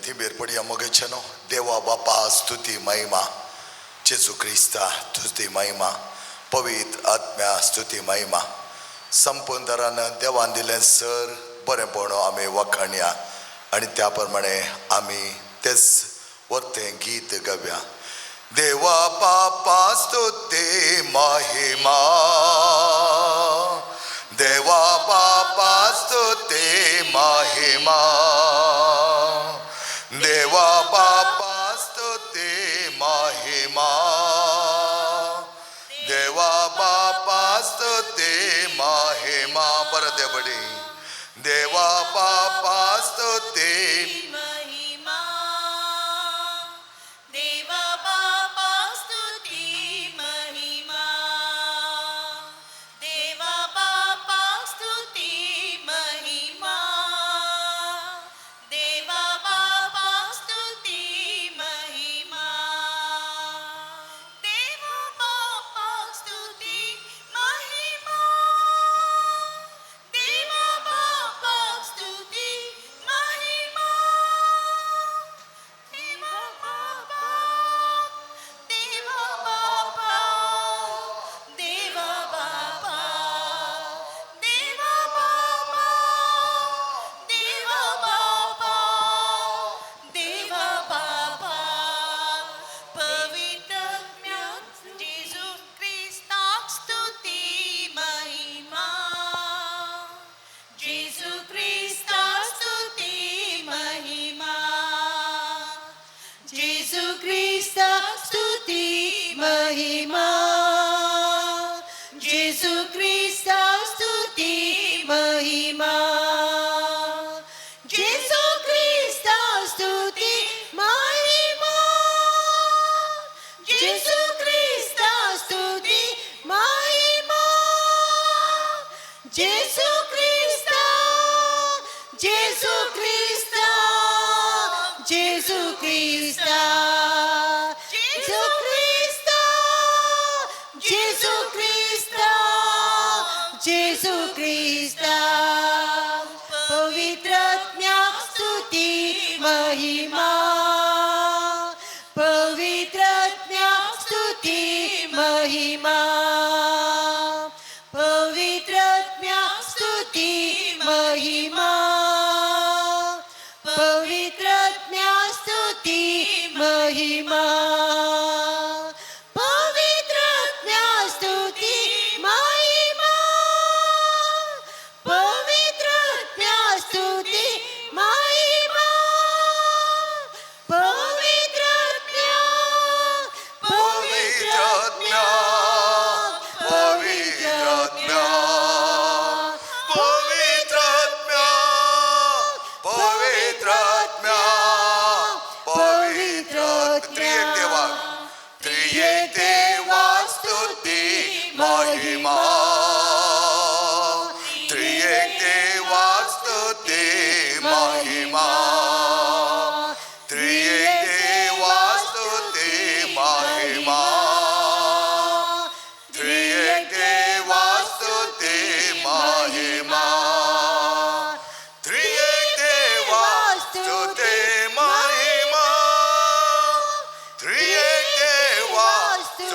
थिंबेर पडया मोगेच्यानो. देवा बापा स्तुती महिमा, जेजू क्रिस्ता स्तुती महिमा, पवित्र आत्म्या स्तुती महिमा. संपूर्ण देवान दिलें सर बरेंपण आमी वखाणया आनी त्या प्रमाणे आमी तेच वर्तें गीत गावया. देवा बापा स्तुती महिमा, देवा बापा स्तुती महिमा, देवा बापा स्तुती महिमा, देवा बापा स्तुती महिमा. परत बडी. देवा बापा स्तुती महिमा, देवा बापा स्तुती महिमा, देवा बापा स्तुती महिमा, देवा बापा स्तुती महिमा, देवा बापा स्तुती महिमा, देवा बापा स्तुती महिमा, देवा बापा, देवा बापा, देवा बापा, देवा बापा, देवा बापा, देवा बापा. पवित्र जेजू क्रिस्ताक स्तुती महिमा, जेजू क्रिस्ता स्तुती महिमा, जेजू क्रिस्ता स्तुती महिमा, जेजू क्रिस्ता स्तुती महिमा, जेजू क्रिस्ता स्तुती महिमा, जेजू क्रिस्ता स्तुती महिमा, जेजू क्रिस्ता, जेजू क्रिस्ता, जेजू क्रिस्ता, जेजू क्रिस्ता, जेजू क्रिस्ता, जेजू क्रिस्ता. पवित्र स्तुती महिमा, पवित्र स्तुती महिमा, पवित्र स्तुती महिमा, पवित्र स्तुती महिमा, पवित्र स्तुती महिमा, पवित्र स्तुती महिमा, पवित्र, पवित्र, पवित्र, पवित्र, पवित्र, पवित्र. त्रिएक देवा, त्रिएक देवा स्तुती महिमा, त्रिएक देवा स्तुती महिमा, त्रिएक देवा स्तुती महिमा, त्रिएक देवा स्तुती महिमा, त्रिएक देवा स्तुती महिमा, त्रिएक देवा स्तुती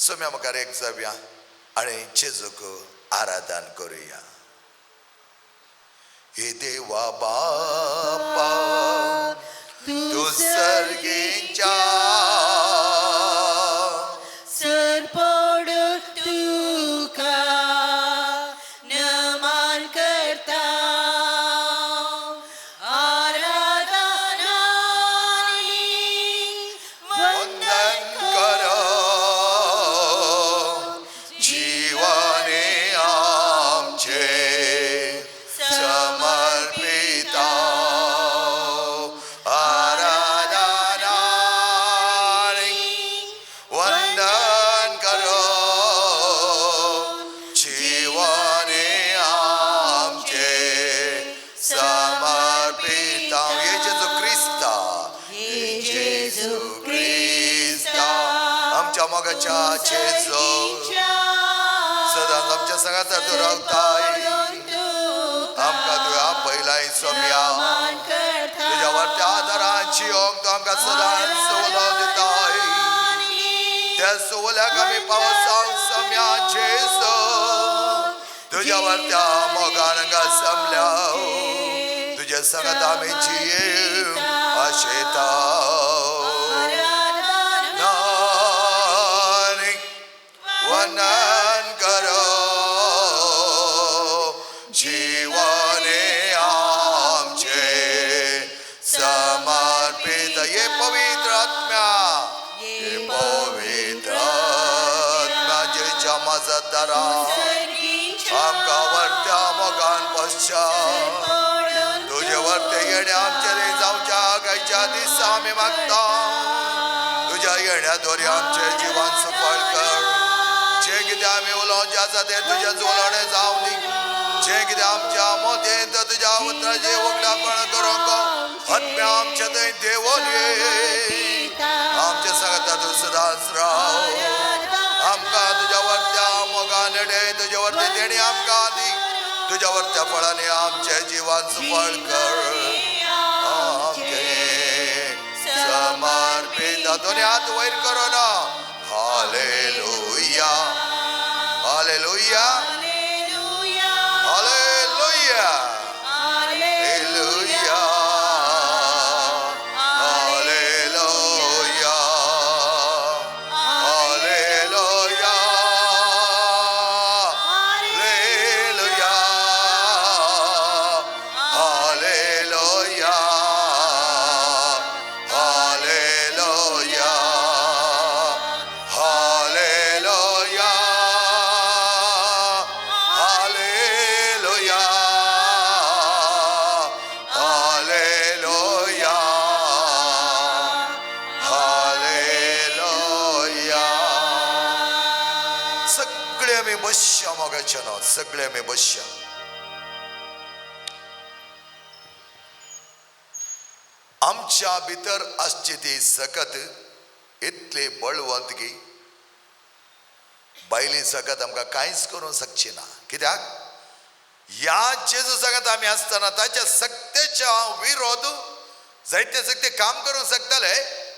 सोम्या मुखार एक जावया आनी जेजूक आराधन करुया. हे देवा बापा तूं सर्गीच्या सरपडून तुका नमन करता, आराधना वंदन कर, जीवने आमचे समर्पिता, आराधना वंदन करो, जीवने आमचे समर्पिता. हे जेजू क्रिस्ता, हे जेजू क्रिस्ता, आमच्या मोगाच्या जेजू सदांच आमच्या संगात तूं रावताय. आमकां तुवें आपयलाय सोम्या, तुज्या वरत्या आदाराची योग तूं आमकां सदांच उलो दिताय. त्या सुवल्याक आमी पावसांक सोम्या जेजू, तुज्या वरत्या मोगान हांगा जमल्या, तुज्या संगात आमी जियेव आशेता. वंदन करो, जीवने आमचे समर्पित. ये पवित्र आत्म्या, ये पवित्र आत्म्या जेच्या मजतदारा आमकां वरत्या मोगान पश्चात तुजे वरते येणे आमचे जावच्या गायच्या दिसा आमी मागता. तुज्या येण्या दोरी आमचे जिवन सुफळ कर. जे कितें आमी उलोवचें आसा तें तुजेंच उलोवणें जावं दी. जे कितें आमच्या मोतेंत तुज्या उतराचें उगडापण करूंक आत्म्या आमच्या थंय देवोन ये. आमच्या सांगता तूं सदांच राव. आमकां तुज्या वरत्या मोगान नडे, तुज्या वरती देणी आमकां दी. तुज्या वरत्या फळांनी आमचें जिवन सुफळ कर. आमचे समर्पित. दोनी हात वयर करो ना. Hallelujah, hallelujah, hallelujah, hallelujah, hallelujah, hallelujah, hallelujah, hallelujah, hallelujah, hallelujah, hallelujah, hallelujah, hallelujah. सगळे आमी बसया मोगाच्या नांव, सगळे आमी बसया. आमच्या भितर आसची ती सकत इतली बळवंत की बायली सकत आमकां कांयच करूंक शकची ना. कित्याक ह्या जेजू सांगात आमी आसतना ताच्या सक्तेच्या विरोध जायते सक्ते काम करूंक शकतले,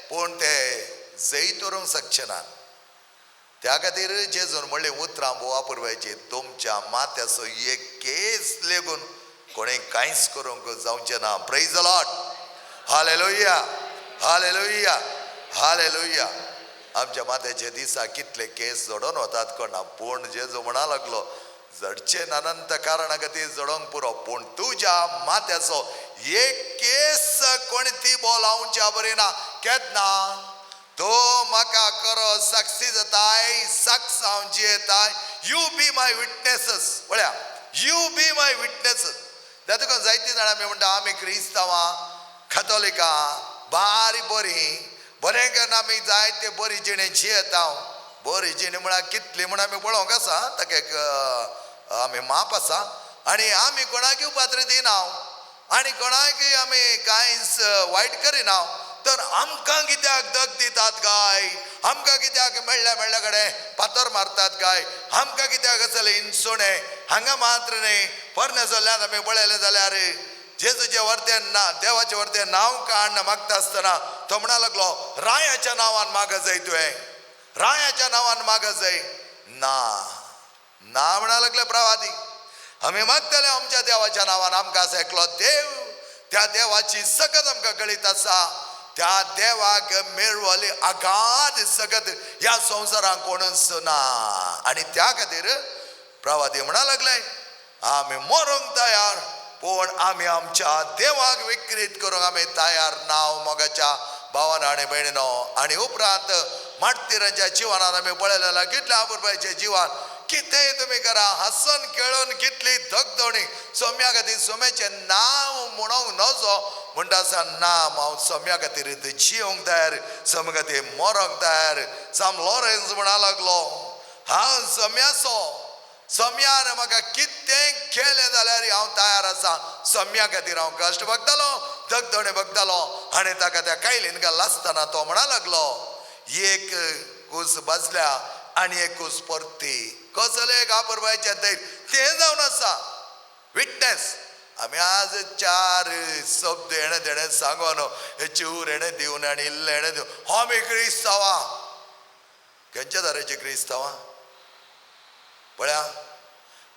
पूण ते जैत व्हरूंक शकचे ना. त्या खातीर जेजून म्हणलें उतरां वापरपाची, तुमच्या माथ्याचो एक केस लेगून कोणें कांयच करूंक जावचें ना. Praise the Lord, hallelujah, hallelujah, hallelujah. आमच्या माथ्याचे दिसा कितले केस जडोवन वतात कोणा, पूण जेजू म्हणा लागलो जडचे अनंत कारणा खातीर जडोवंक पुरो, पूण तुज्या माथ्याचो एक केस कोणी ती बोलावच्या बरी ना. केन्ना तो म्हाका करो साक्षी जाताय, साक्ष हांव जियेताय. You be my witnesses, पळया, you be my witnesses. त्या तुका जायतीं जाणां आमी म्हणटा आमी क्रिस्तांवां, कथोलिकां, बारी बरीं बरें करून आमी जायते बरी जिणें जियेता. बरी जिणें म्हळ्यार कितली म्हण आमी पळोवंक आसा, ताका एक आमी माप आसा. आनी आमी कोणाकूय पात्र दिना आनी कोणाकूय आमी कांयच वायट करिना. तर आमकां कित्याक दग दितात काय? आमकां कित्याक मेळ्ळ्या मेळ्ळ्या कडेन फातर मारतात काय? आमकां कित्याक आसलें इनसुणें? हांगा मात्र न्ही, पोरण्या चल्ल्यात आमी पळयलें जाल्यार जेजूचे वर्ते ना, देवाचे वर्ते नांव काडना मागता आसतना तो म्हणा लागलो रायाच्या नांवान माग जाय तुवें. रायाच्या नांवान मागत जाय. ना ना म्हणा लागले प्रवादी, आमी मागतले आमच्या देवाच्या नांवान. आमकां आसा एकलो देव, त्या देवाची सकत आमकां कळीत आसा. त्या देवाक मेळवली अगाध सकत ह्या संवसारांत कोणूच ना. आनी त्या खातीर प्रवादी म्हणा लागले, आमी मरूंक तयार, पूण आमी आमच्या देवाक विक्रीत करूंक आमी तयार ना. मोगाच्या भावान आनी भयणीनो, आनी उपरांत मार्टिरांच्या जिवनान आमी पळयलें कितल्या आपुरबायच्या जिवान कितेंय तुमी करा, हांसून खेळून कितली धगधणी सोम्या खातीर सोम्याचें नांव म्हणूंक नजो म्हणटा आसा ना, हांव सोम्या खातीर जिवंक तयार, सोम्या खातीर मरोंक तयार. साम लॉरेन्स म्हणा लागलो, हांव सोम्याचो, सोम्यान म्हाका कितेंय केलें जाल्यार हांव तयार आसा. सोम्या खातीर हांव कश्ट बगतालो, धगधणे बगतालो. आनी ताका त्या कायलीन घाल्ला आसतना तो म्हणा लागलो, एक कूस बाजल्या आनी एक कूस परती. कसले एक आपुरबायचें धैर्य तें जावन आसा विटनेस. आमी आज चार शब्द हेणें तेणें सांगून हे चिवर हेणें दिवन आनी इल्लें हेणें दिवन हो आमी क्रिस्तांवां. खंयच्या तरेचे क्रिस्तांवां पळया,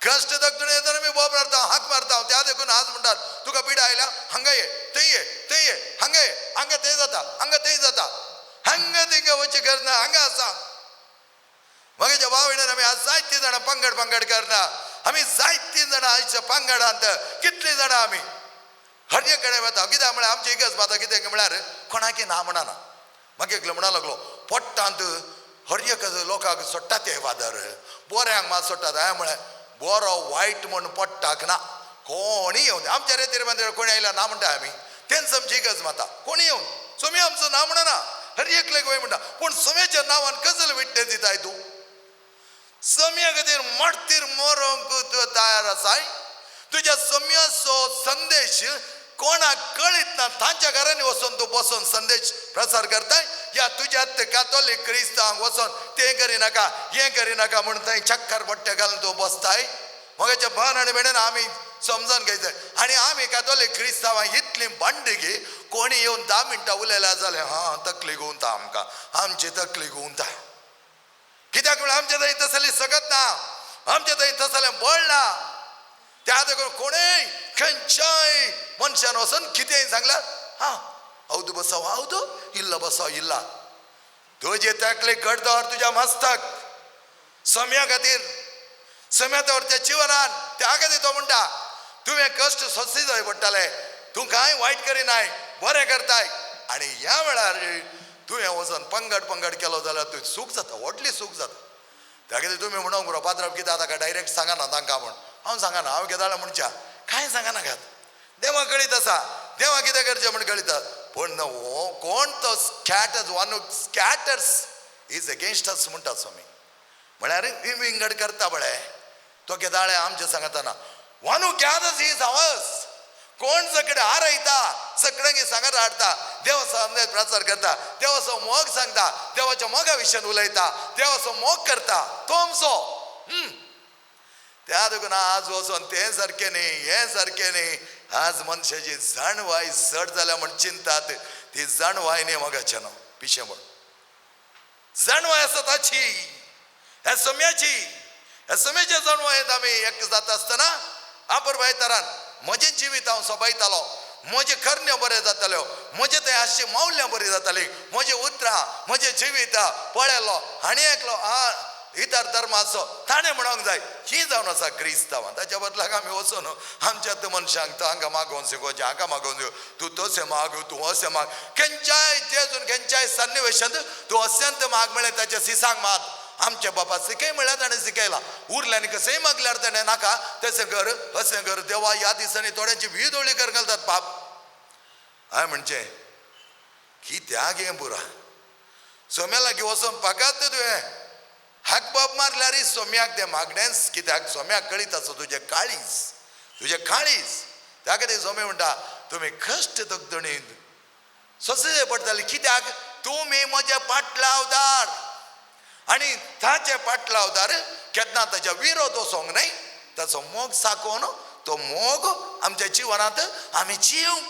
कश्ट दगदणे येतना आमी बोब मारता, हाक मारता. त्या देखून आज म्हणटात तुका पिडा आयल्या, हांगा ये, थंय ये, थंय ये, हांगा ये, हांगा थंय जाता, हांगा थंय जाता, हांगा थिंगा वचचें गरज ना, हांगा आसा. मगेच्या भाव भयणांनी आमी आज जायतीं जाणां पंगड पंगड करना. आमी जायतीं जाणां आयच्या पंगडांत कितलीं जाणां आमी हर एक कडेन वता. कित्याक म्हळ्यार आमची इगर्ज माता कितें म्हळ्यार कोणाकी ना म्हणना. मागीर एकलो म्हणा लागलो, पोट्टांत हर एक लोकांक सोडटा ते फादर, बोऱ्यांक मात सोडटात. हांवें म्हळें बरो वायट म्हूण पोट्टाक ना, कोणी येवन आमच्या रेतीर मंदिर कोणी आयला ना म्हणटा आमी, तेंच आमची इगर्ज माता. कोणी येवन सोमी आमचो ना म्हणना, हर एकलेक वय म्हणटा. पूण सोम्याच्या नांवान कसले विटनेस दिताय तूं? सम्या खातीर मर्तीर मरोंक तूं तयार आसाय. तुज्या सम्याचो संदेश कोणाक कळीत ना तांच्या घरांनी वचून तूं बसून संदेश प्रसार करताय. या तुज्या कातोलीक क्रिस्तांवांक वचून तें करिनाका हें करिनाका म्हूण थंय चक्कर पट्टे घालून तूं बसताय. मगेच्या भान आनी भयणीन आमी समजून घेयचें. आनी आमी कातोलीक क्रिस्तांवां इतली बांडगी कोणी येवन 10 मिनटां उलयल्या जाल्यार हां तकली घुंवता आमकां, आमची तकली घुंवता. कित्याक म्हळ्यार आमचे थंय तसली सकत ना, आमचे थंय तसलें बळ ना. त्या देखून कोणूय खंयच्याय मनशान वचून कितेंय सांगल्यार हां हौदू बसाव हौदू, इल्लो बसाव इल्ला. तुजे तकली घट दवर तुज्या मस्तक सम्या खातीर, सम्या दवर त्या जिवनान. त्या खातीर तो म्हणटा तुवें कश्ट सोंसी जाय पडटाले, तूं कांय वायट करिनाय, बरें करताय. आनी ह्या वेळार तुवें वचून पंगड पंगड केलो जाल्यार तूं सूख जाता, व्हडली सूख जाता. त्या खातीर तुमी म्हणूंक बरो पाद्राव कितें ताका डायरेक्ट सांगना तांकां म्हूण हांव सांगना. हांव कितें जाल्यार म्हणच्या कांय सांगनाकात, देवा कळीत आसा, देवा कितें करचें म्हूण कळीत. पूण कोण तो scatters, one scatters is against us म्हणटा स्वामी. म्हळ्यार विंगड करता पळय तो केदाळे आमचें सांगतना one who gathers is ours. कोण सगळे हारयता, सगळ्यांक सांगत हाडटा, देवाचो संदेश प्रचार करता, देवाचो मोग सांगता, देवाच्या मोगा विशयान उलयता, देवाचो मोग करता तो आमचो. त्या देखून आज वचोन तें सारकें न्ही, हें सारकें न्ही. आज मनशाची जाणवाय चड जाल्या म्हूण चिंतात, ती जाणवाय न्ही मोगाचें न्हू पिशें म्हूण. जाणवाय आसा ताची, ह्या सम्याची, ह्या सम्याच्या जाणवायेंत आमी एक जाता आसतना आपुरबाय तरान म्हजें जिवीत हांव सोबायतालो, म्हजें करण्यो बऱ्यो जाताल्यो, म्हजें थंय आसचीं मौल्यां बरीं जातालीं, म्हजें उतरां, म्हजें जिवीत पळयलो आनी एकलो आ इतर धर्माचो ताणें म्हणूंक जाय ही जावन आसा क्रिस्तांवां. ताच्या बदलाक आमी वचून आमच्या मनशांक तो हांगा मागोवन शिकोवचें, हांगा मागोवन दिवं, तूं तशें माग, तूं अशें माग, खंयच्याय जेजून खंयच्याय सन्निवेशांत तूं अत्यंत माग म्हळ्यार ताच्या सिसांक माग. आमच्या बाबा शिकय म्हळ्यार ताणें शिकयलां, उरल्यानी कसंय मागल्यार ताणें नाका तशें कर अशें कर. देवा ह्या दिसांनी थोड्यांची वीज कर घालतात बाप. हांवें म्हणचें कित्याक हें पुरा सोम्या लागीं वचोन पाकात तुवें हाक बाब मारल्यार सोम्याक तें मागणेंच. कित्याक सोम्याक कळीत आसा तुजें काळीज, तुजें काळीज. त्या खातीर सोमे म्हणटा तुमी कश्ट दगदणीत सोंसचे पडटाले कित्याक तुमी म्हजे पाटलावदार. आनी ताचे पाटलावदार केन्ना ताच्या विरोध वचोंक न्हय, ताचो मोग साकोवन तो मोग आमच्या जिवनांत आमी जिवंक.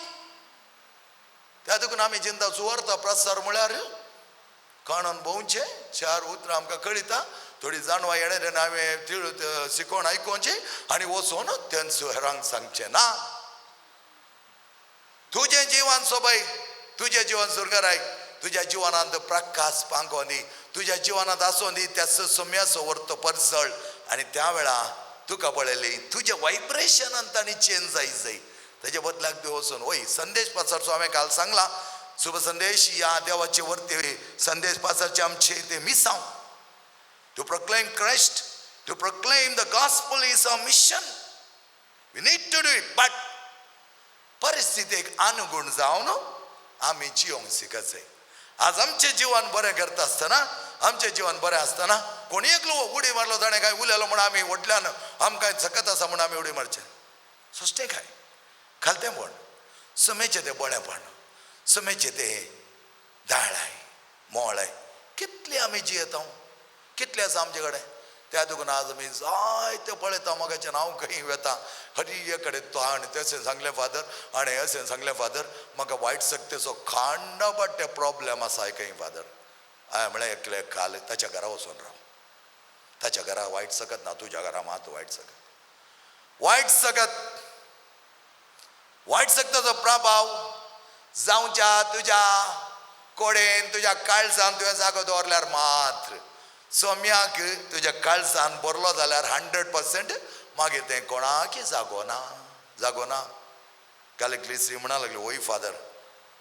त्या देखून आमी चिंता सुवार्थ प्रसार म्हळ्यार काणून भोंवचें, चार उतरां आमकां कळिता, थोडी जाणवा येणें तेन्ना हांवें तिळ शिकोवन आयकोवचें आनी वचोन तेंचो हेरांक सांगचें ना. तुजें जिवन सोबय, तुजें जिवन सुरगराय, तुज्या जिवनांत प्रकाश पांको दी, तुज्या जिवनांत आसूं दी त्या सम्याचो वर्तो परसळ. आनी त्या वेळा तुका पळयली तुजें वायब्रेशनान तांणी चेंज जाय जाय. तेजे बदलाक तूं वचून वय संदेश पासारचो हांवें काल सांगला. शुभ संदेश ह्या देवाचे वरते संदेश पासारचे आमचे ते मिसांव. To proclaim Christ, to proclaim the gospel is our mission. We need to do it, but परिस्थितीक अनुगूण जावन आमी जियोंक शिकचें. आज आमचें जिवन बरें करता आसतना, आमचें जिवन बरें आसतना कोणी एकलो उडी मारलो ताणें काय उलयलो म्हूण आमी व्हडल्यान आमकां सकत आसा म्हूण आमी उडी मारचें. सश्टें काय खालतेंपण, समेचें तें बरेंपण, समेचें तें दाळाय मोळाय कितलें आमी जियेता, कितलें आसा आमचे कडेन. त्या देखून आज आमी जायते पळयता मगाच्यान हांव खंय वेता हरी कडेन तो आनी तशें सांगलें फादर आनी अशें सांगलें फादर, म्हाका वायट शक्तेचो खांडापाट्टे प्रॉब्लेम आसा खंय फादर. हांवें म्हळें एकले काल ताच्या घरा वचून राव, ताच्या घरा वायट सकत ना, तुज्या घरा मात वायट सकत. वायट सकत, वायट शक्तेचो प्रभाव जावच्या तुज्या कोडेन तुज्या काळजान तुवें जागो दवरल्यार मात्र सोम्याक तुज्या काळजान भरलो जाल्यार 100% मागीर तें कोणाकय जागो ना, जागो ना. काल एकली स्त्री म्हणा लागली, वय फादर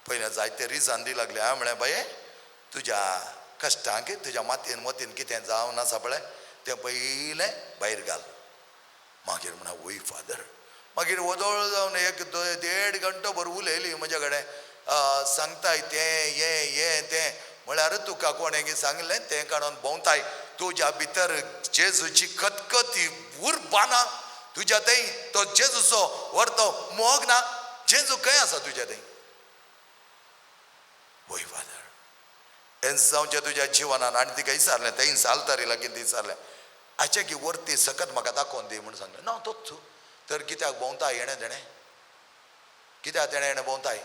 पयलें जायते रिजन दी लागले. हांवें म्हळें बाये तुज्या कश्टांक तुज्या मातयेन मोतयेन कितें जावन आसा पळय तें पयलें भायर घाल. मागीर म्हणा वय फादर. मागीर वदोळ जावन एक 1.5 घंटो भर उलयली म्हज्या कडेन, सांगताय तें हें हें तें. म्हळ्यार तुका कोणें सांगलें तें काडून भोंवताय, तुज्या भितर जेजूची कतकती उर्बा ना, तुज्या थंय तो जेजूचो व्हरतो मोग ना. जेजू खंय आसा तुज्या थंय? वय फादर हें जावचें तुज्या जिवनान. आनी तिका विचारलें, थंय सालतारी लागीं ती विचारलें, हाचें की वरती सकत म्हाका दाखोवन दी म्हूण सांगलें. ना तोच तर कित्याक भोंवताय हेणें तेणें, कित्याक तेणें हेणें भोंवताय?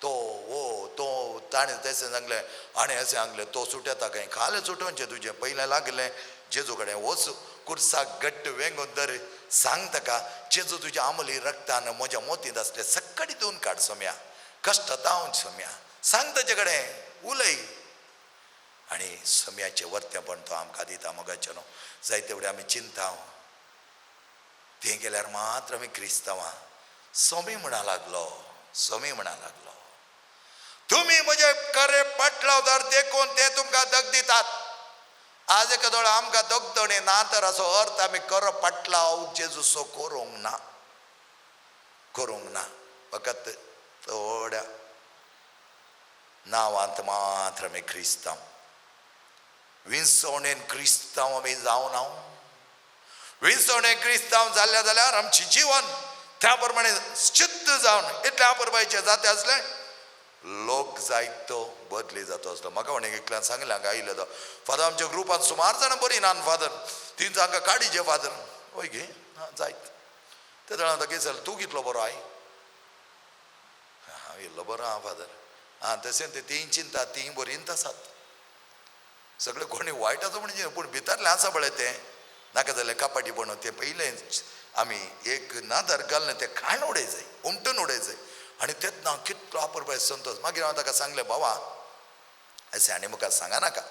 तो वो तो ताणें तशें सांगलें आनी अशें सांगलें, तो सुटयता खंय खालें सुटोवचें तुजें पयलें लागलें जेजू कडेन वच, कुर्साक घट्ट वेंगोवन धर, सांग ताका जेजू तुज्या आमली रक्तान म्हज्या मोतींत आसलें सक्कडी दिवन काड सोम्या, कश्ट जावन सोम्या, सांग ताचे कडेन उलय. आनी सोम्याचें वर्तेपण तो आमकां दिता मोगाचें न्हू. जायते फुडें आमी चिंता तें केल्यार मात्र आमी क्रिस्तांवां. सोमी म्हणा लागलो, सोमी म्हणा लागलो, तुमी म्हजे खरे पाटलावदार देखून ते तुमकां दग दितात. आज एका दोळ आमकां दगदणे ना तर असो अर्थ आमी खरो पाटलाव जेजूचो करूंक ना, करूंक ना. फकत थोड्या नांवांत मात्र आमी क्रिस्तांव, विंचवणेन क्रिस्तांव आमी जावन हांव. विंचवणेन क्रिस्तांव जाल्ल्या जाल्यार आमचें जिवन त्या प्रमाणे शुद्ध जावन इतल्या परबायचें जाता आसलें, लोक जायतो बदली जातो आसलो. म्हाका कोणें एकल्यान सांगलें हांगा आयिल्लो तो फादर, आमच्या ग्रुपान सुमार जाणां बरीं नान फादर, तीं हांकां काडीचे फादर. हय गे जायत ते जाणां आतां कितें जालें, तूं कितलो बरो I? हांव इल्लो बरो आहा फादर. आं तशें तें तीं चिंता तीं बरींत आसात सगळें, कोणी वायट आसा म्हणजे पूण भितरलें आसा पळय तें नाका जाल्यार कपाटीपण तें पयलें आमी एक नादर घालून तें खाण उडय जाय, उमटून उडय जाय. आनी तेन्ना कितलो अपुरबाय संतोश. मागीर हांव ताका सांगलें, बाबा अशें आनी मुखार सांगा नाका,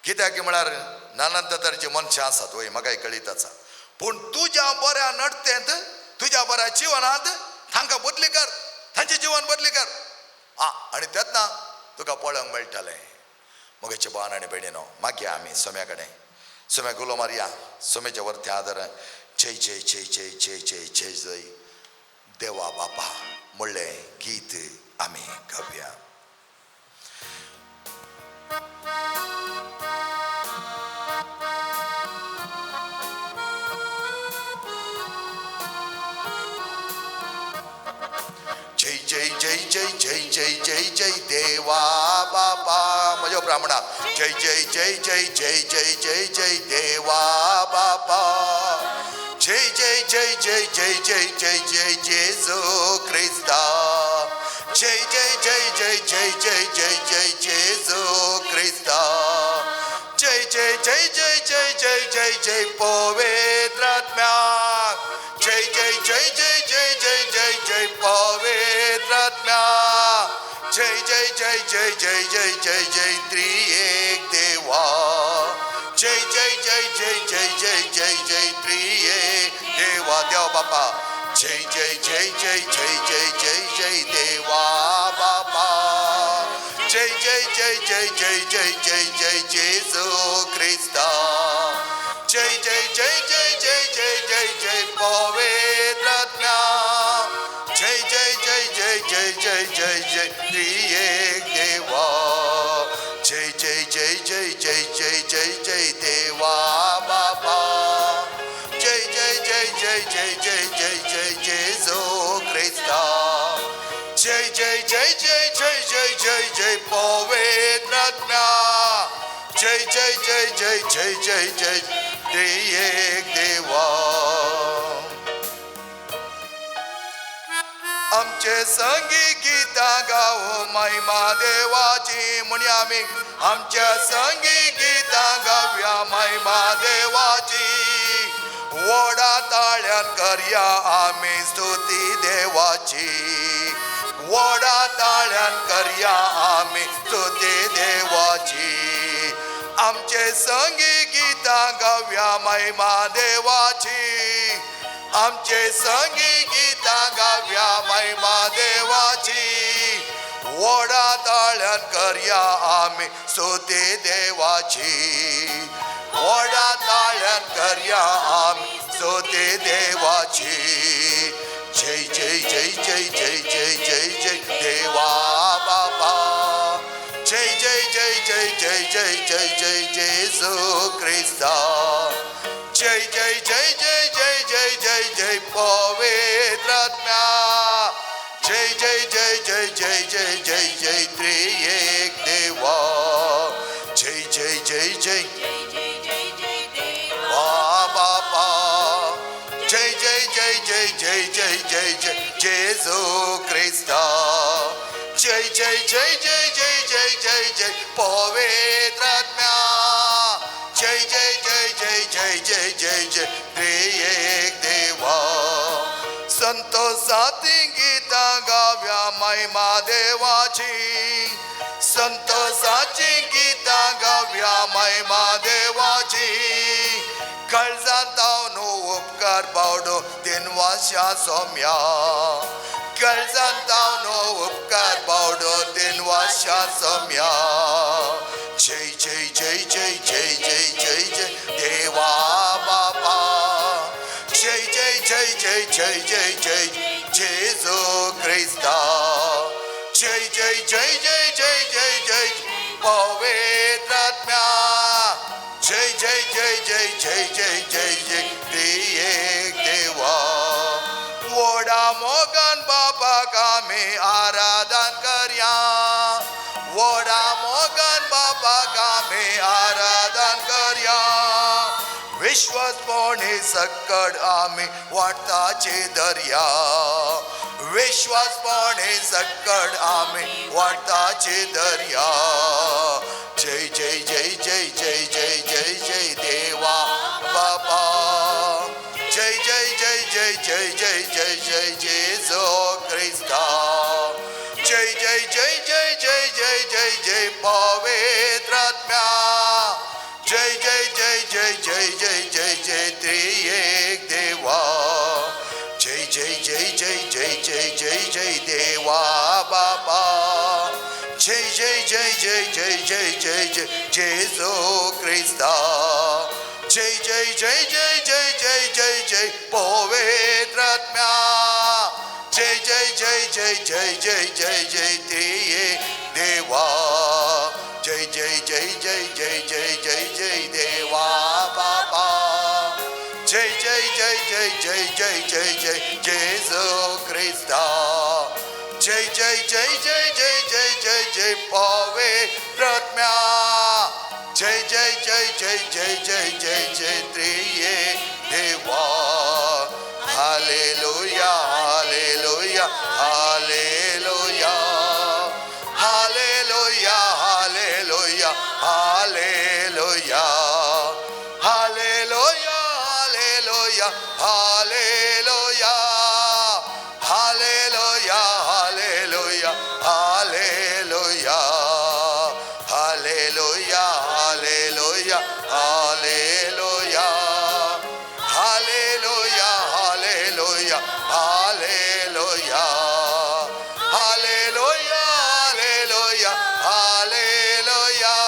कित्याक म्हळ्यार नानांत तरेची मनशां आसात वय म्हाकाय कळीत आसा, पूण तुज्या बऱ्या नडतेंत तुज्या बऱ्या जिवनांत तांकां बदली कर, तांचें जिवन बदली कर. आं आनी तेन्ना तुका पळोवंक मेळटलें. मगेचे भावान आनी भयणीनो, मागीर आमी सोम्या कडेन सोम्या गुलो मारया, सोम्याच्या वरत्या आदार जय जय जय जय जय जय जय जय देवा बापा म्हणलें गीत आमी गावया. जय जय जय जय जय जय जय जय देवा बापा, म्हज्या ब्राह्मणा, जय जय जय जय जय जय जय जय देवा बापा, जय जय जय जय जय जय जय जय जेजू क्रिस्ता, जय जय जय जय जय जय जय जय जेजू क्रिस्ता. जय जय जय जय जय जय जय जय पवित्र आत्म्या. जय जय जय जय जय जय जय जय पवित्र आत्म्या. जय जय जय जय जय जय जय जय त्रिएक देवा. जय जय जय जय जय जय जय जय त्रिएक देवा. देव बापा जय जय जय जय जय जय जय जय देवा बापा. जय जय जय जय जय जय जय जय जेजू क्रिस्ता. जय जय जय जय जय जय जय जय पवित्र आत्म्या. जय जय जय जय जय जय जय जय त्रिएक देवा. जय जय जय जय जय जय जय जय देवा बापा. जय जय जय जय जय जय जय जय जेजू क्रिस्ता. जय जय जय जय जय जय जय जय पवित्र आत्म्या. जय जय जय जय जय जय जय त्रिएक देवा. आमचे संगी गीतां गावो महिमा देवाची. म्हणी आमी आमच्या संगी गीतां गावया महिमा देवाची. व्हडा ताळ्यान करया आमी स्तुती देवाची. व्हडा ताळ्यान करया आमी स्तुती देवाची. आमचे संगी गीतां गावया महिमा देवाची. आमचे संगी गीतां गावया महिमा देवाची. व्हडा ताळ्यान करया आमी स्तुती देवाची. व्हडा ताळ्यान करया आमी स्तुती देवाची. जय जय जय जय जय जय जय जय देवा बापा. जय जय जय जय जय जय जय जय जेजू क्रिस्ता. जय जय जय जय जय जय जय जय पवित्र आत्म्या. जय जय जय जय जय जय जय जय त्रिएक देवा. जय जय जय जय बापा. जय जय जय जय जय जय जय जय जेजू क्रिस्ता. जय जय जय जय जय जय जय जय पवित्र आत्म्या. जय जय जय जय जय जय जय जय त्रिएक देवा. संतोषाती गीतां गाव्या महिमा देवाची. संतोषाची गीतां गाव्या महिमा देवाची. काळजांत तावन उपकार बावडो दिनवाशा सोम्या. काळजांत तावन उपकार बावडो दिनवाशा सोम्या. जय जय जय जय जय जय जय जय देवा बापा. जय जय जय जय जय जय जय जेजू क्रिस्ता. जय जय जय जय जय जय जय पवित्र आत्म्या. जय जय जय जय जय जय जय जय त्रिएक देवा. व्हडा मोगान बापाक आमी आराधन करया. व्हडा मोगान बापाक आमी आराधन करया. विश्वासपणी सक्कड आमी वाडटाचे दर्या. विश्वासपणी सक्कड आमी वाडटाचे दर्या. जय जय जय जय जय जय जय जय देवा बापा. जय जय जय जय जय जय जय जय जेजू क्रिस्ता. जय जय जय जय जय जय जय जय पवित्र आत्म्या. जय जय जय जय जय जय जय जय त्रिएक देवा. जय जय जय जय जय जय जय जय देवा बापा. जय जय जय जय जय जय जय जय जेजू क्रिस्ता. जय जय जय जय जय जय जय जय पवित्र आत्म्या. जय जय जय जय जय जय जय जय त्रिएक देवा. जय जय जय जय जय जय जय जय देवा बापा. जय जय जय जय जय जय जय जय जेजू क्रिस्ता. जय जय जय जय जय जय जय जय पवित्र आत्म्या. जय जय जय जय जय जय जय जय त्रिएक देवा. Hallelujah hallelujah hallelujah. Hallelujah, hallelujah, hallelujah, hallelujah, hallelujah, hallelujah, hallelujah, hallelujah, hallelujah, hallelujah, hallelujah, hallelujah, hallelujah, hallelujah, hallelujah, hallelujah,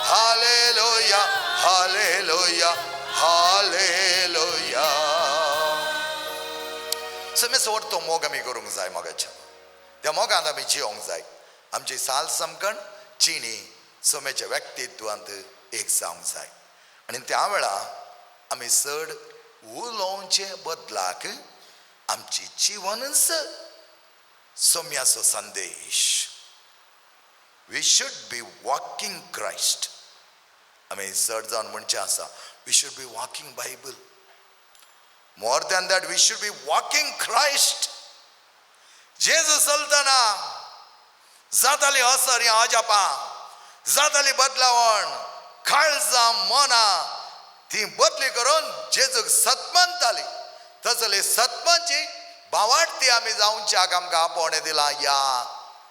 hallelujah, hallelujah, hallelujah. Samesh तो मोग आमी करूंक जाय मोगाच्या, त्या मोगांत आमी जियोंक जाय. आमची साल समकण चिणी सोम्याच्या व्यक्तित्वांत एक जावंक जाय. आनी त्या वेळा आमी चड उलोवचे बदलाक आमची जिवनच सोम्याचो संदेश. We should be walking Christ. आमी चड जावन म्हणचें आसा, we should be walking Bible. More than that, we should be walking Christ. जेजू चलतना जाताली असर ह्या अजापां, जाताली बदलावण, काळजां मनां ती बदली करून जेजूक सतमनताली. तसली सतमनची बावाटती आमी जावच्याक आमकां आपोवणें दिलां ह्या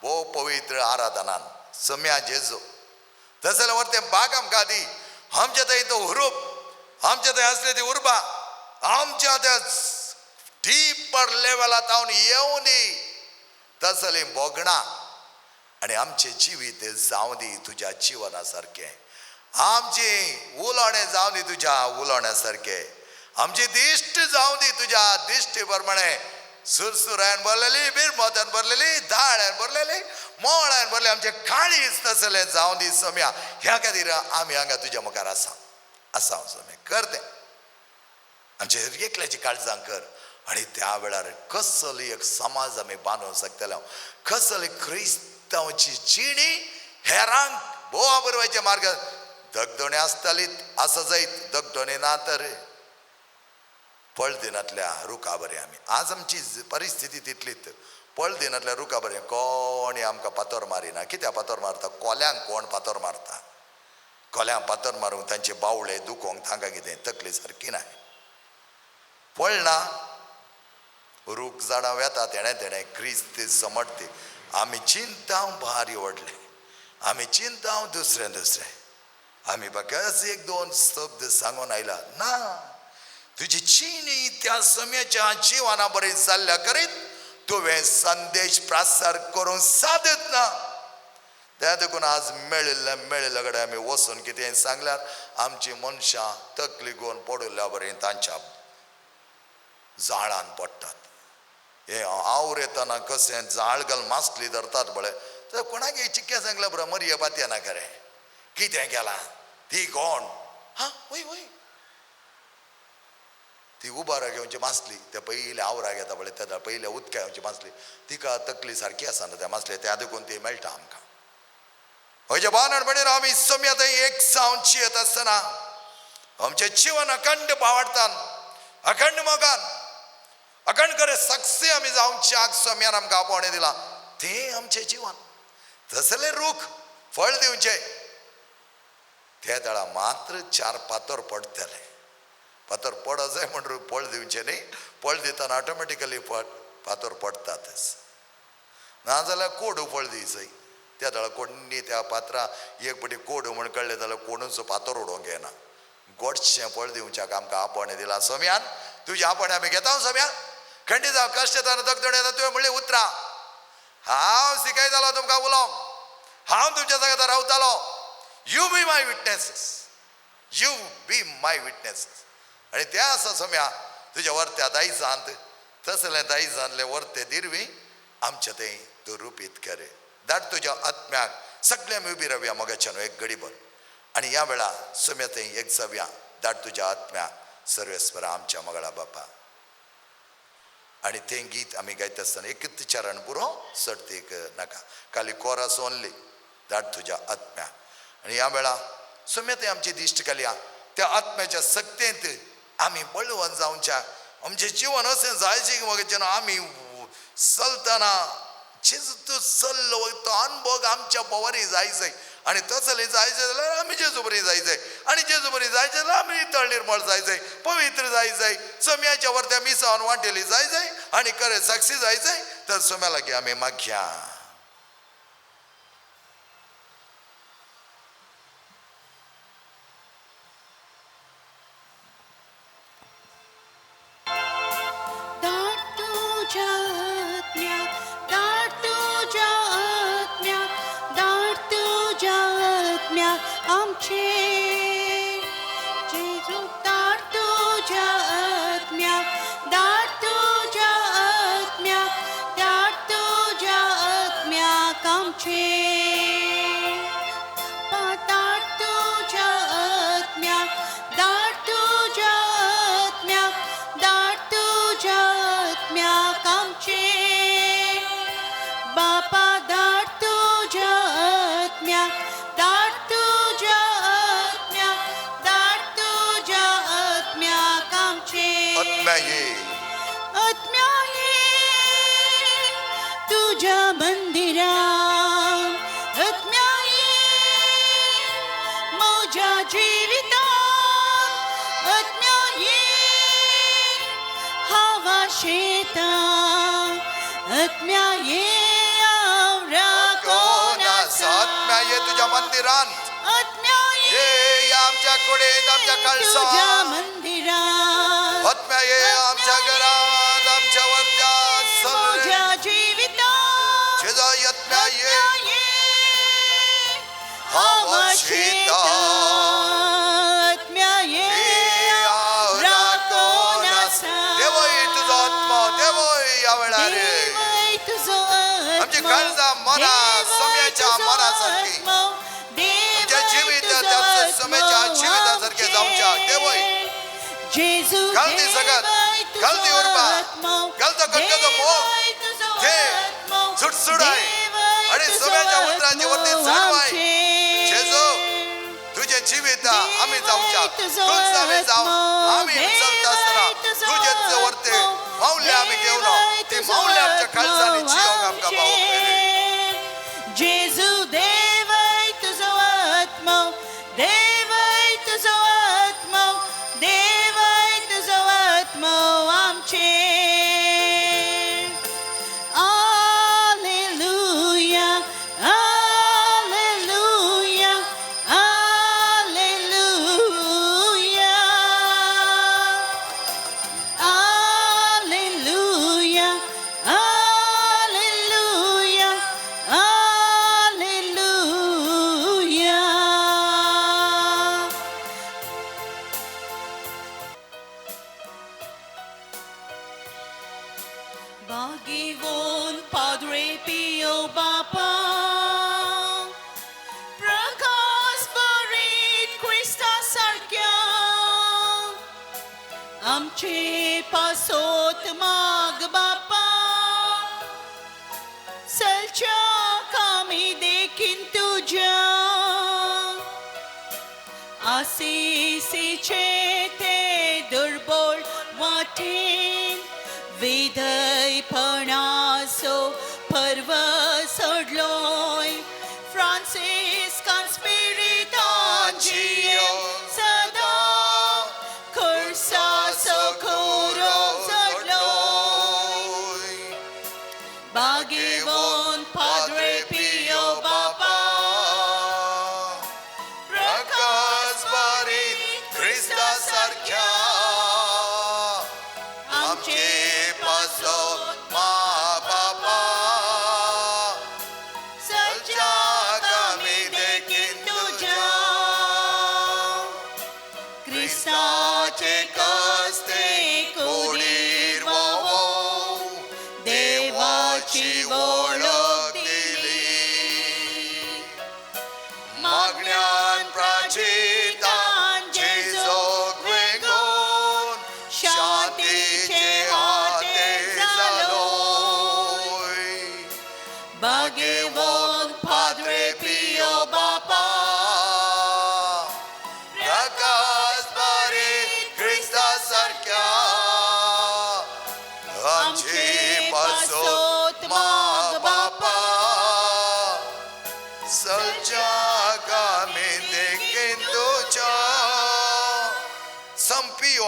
भोव पवित्र आराधनान सम्या जेजू. तसले वर तें बाग आमकां दी. आमच्या थंय तो हुरूप, आमच्या थंय आसली ती उर्बा, आमच्या त्या डीपर लेवला तावन येवं दी तसली भोगणां आनी आमचें जिवीत जावं दी तुज्या जिवना सारकें, आमचें उलोवणें जावं दी तुज्या उलोवण्या सारकें, आमची दिश्ट जावं दी तुज्या दिश्टी प्रमाणे. सुरसुरायन भरलेली, बिरमोतान भरलेली, दाळ्यान भरलेली, मोळ्यान भरलेली, आमचें काळीज तसलें जावं दी सम्या. ह्या खातीर आमी हांगा तुज्या मुखार आसा आसा सम्या. कर तें आमच्या एकल्याची काळजां कर. आनी त्या वेळार कसली एक समाज आमी बांदूंक शकतले, कसली क्रिस्तांवची जिणी हेरांक भोवा बरवायचे मार्ग. दगदोणी आसताली आसा जायत, दगदोणी ना तर पळदिनांतल्या रुखा बरें आमी. आज आमची परिस्थिती तितलीच. पळदिनांतल्या रुखा बरें कोणी आमकां फातर मारिना. कित्याक फातर मारता? कोल्यांक कोण फातर मारता? कोल्यांक फातर मारूंक तांचे बावळे दुखोवंक तांकां कितें तकली सारकी ना. पळना रूख झाडां वेता तेणें तेणें क्रिस्त समजते. आमी चिंताव भारी व्हडलें, आमी चिंताव दुसरें दुसरें, आमी बाकच एक दोन शब्द सांगून आयला ना. तुजी चिणी त्या सम्याच्या जिवना बरें जाल्ल्या करीत तुवें संदेश प्रसार करूंक सादत ना. त्या देखून आज मेळिल्लें मेळिल्ल्या कडेन आमी वचून कितें सांगल्यार आमची मनशां तकली घेवन पडिल्ल्या बरें तांच्या जाळान पडटात. हे आवर येतना कशें जाळ घाल मासली धरतात पळय, तर कोणाक चिक्कें सांगल्या बरें मरये पातयेना खरें कितें केलां ती कोण हा वय वय ती उबारा घेवची मासली त्या पयले आवराक येता पळय त्या पयल्या उदका घेवची मासली तिका तकली सारकी आसना त्या मासली, त्या देखून ती मेळटा आमकां. हयच्या बानणपणीर आमी सम्या थंय एक जावन येत आसतना आमचें जिवन अखंड पावाडतान, अखंड मोगान, अखंड करे सक्से आमी जावच्याक सम्यान आमकां आपोवणें दिलां. तें आमचें जिवन तसले रूख फळ दिवचें. त्या वेळा मात्र चार फातर पडटले. फातर पडत जाय म्हण फळ दिवचें न्ही, फळ दितना ऑटोमॅटिकली फातर पडटातच. नाजाल्यार कोडू फळ दिवचय. त्या वेळार कोणी त्या पात्रां एक पटी कोडू म्हण कळ्ळें जाल्यार कोणूच फातर उडोवंक येना. गोडशें फळ दिवच्याक आमकां आपोवणें दिलां सम्यान. तुजें आपोवणें आमी घेता सम्या. खंडीत जावं कश्ट येता दगदण येता तुवें म्हणलें उतरां हांव शिकयतालो तुमकां उलोवंक, हांव तुमच्या जाग्यार रावतालो. You be my witnesses, you be my witnesses. आनी तें आसा सम्या तुज्या वर्त्या दायजांत तसलें दायजांतलें वर्ते दिरवी आमचें तें तूं रुपीत करे. धाड तुज्या आत्म्याक सगळें आमी उबी रावया मोगाच्यान एक घडीभर. आनी ह्या वेळा सम्या थंय एक जावया. धाड तुज्या आत्म्याक सर्वेस्परा आमच्या मगळा बापा. आनी तें गीत आमी गायता आसतना एकच चरण पुरो चडतीक नाका, खाली कोरस ओनली. धाड तुज्या आत्म्याक. आनी ह्या वेळा सम्या थंय आमची दिश्ट घालया. त्या आत्म्याच्या सक्तेंत आमी बळवंत जावच्या. आमचें जिवन अशें जायचें की जेन्ना आमी चलतना जेजू तूं चल्लो तो अनभोग आमच्या पवारी जायचय. आनी तसलें जायचें जाल्यार आमी जेजू बरी जाय जाय आनी जेजू बरी जायचें जाल्यार आमी नितळ निर्मळ जाय जाय पवित्र जाय जाय सम्याच्या वरत्या मिसावन वांटेली जाय जाय आनी खरें साक्षी जाय जाय तर सम्या लागीं आमी मागया. तुझ्या मंदिरा आत्म्या म्हज्या जिविता आत्म्या हवा शेता आत्म्या आत्म्या ये तुझ्या मंदिरांत आत्म्या ये आमच्या कुडीत आमच्या तुझ्या कळसात मंदिरात आत्म्या ये आमच्या घरात आमच्या वर्त्यात म्हज्या जिवितात जेजा आत्म्या ये हवा शेता आत्म्या ये राखून आसा. देवय तुजो आत्मो देवय ह्या वेळार देवय तुजो आमची आत्मो, काळजां मनां देवय सम्याच्या तुजो मनासारखी. आत्मो, आमच्या देवय जिवित तुजो त्याच सम्याच्या आत्मो जिवितासारखें जावच्या. देवय. जेजू घाल ती सगत, देवय तुजो घाल ती उर्बा, आत्मो, घाल तो खटखटो मोग, देवय तुजो घे, आत्मो, सुडसुडाय देवय आणि तुजो सम्याच्या उतरांचे वरती आत्मो चढवाय. आमचे. जेजू, तुझे जीवित आम्ही जावच्या तूच आम्ही जाव आम्ही चलता आसतना तुजेच वरते मावले आम्ही घेवन ती मावले आमच्या काळजांनी जियोंक आमकां पावोवंक जेजू देवय तुजो आत्मो देवय तुजो आत्मो देवय तुजो आत्मो आमचे. Alleluia, Alleluia, Alleluia. Alleluia, Alleluia, Alleluia. Bagivon Padre Pio Bapa Prakas Barit Krista Sarkya आमचे पासोत माग बापा सलच्या कामी देखीन तुझ्या आसीसीचे ते दुर्बळ वाटेन विधयपणाचो पर्व सोडलोय फ्रांसिस्कान स्पिरितान जियेवन सदां खुर्साचो खुरो चडलोय. बागेवन पाद्रे पियो बापा प्रकाश बारीत ख्रिस्ता सारख्या आमचे पासो मा बापा सज्जा कामी देखीन तुझ्या.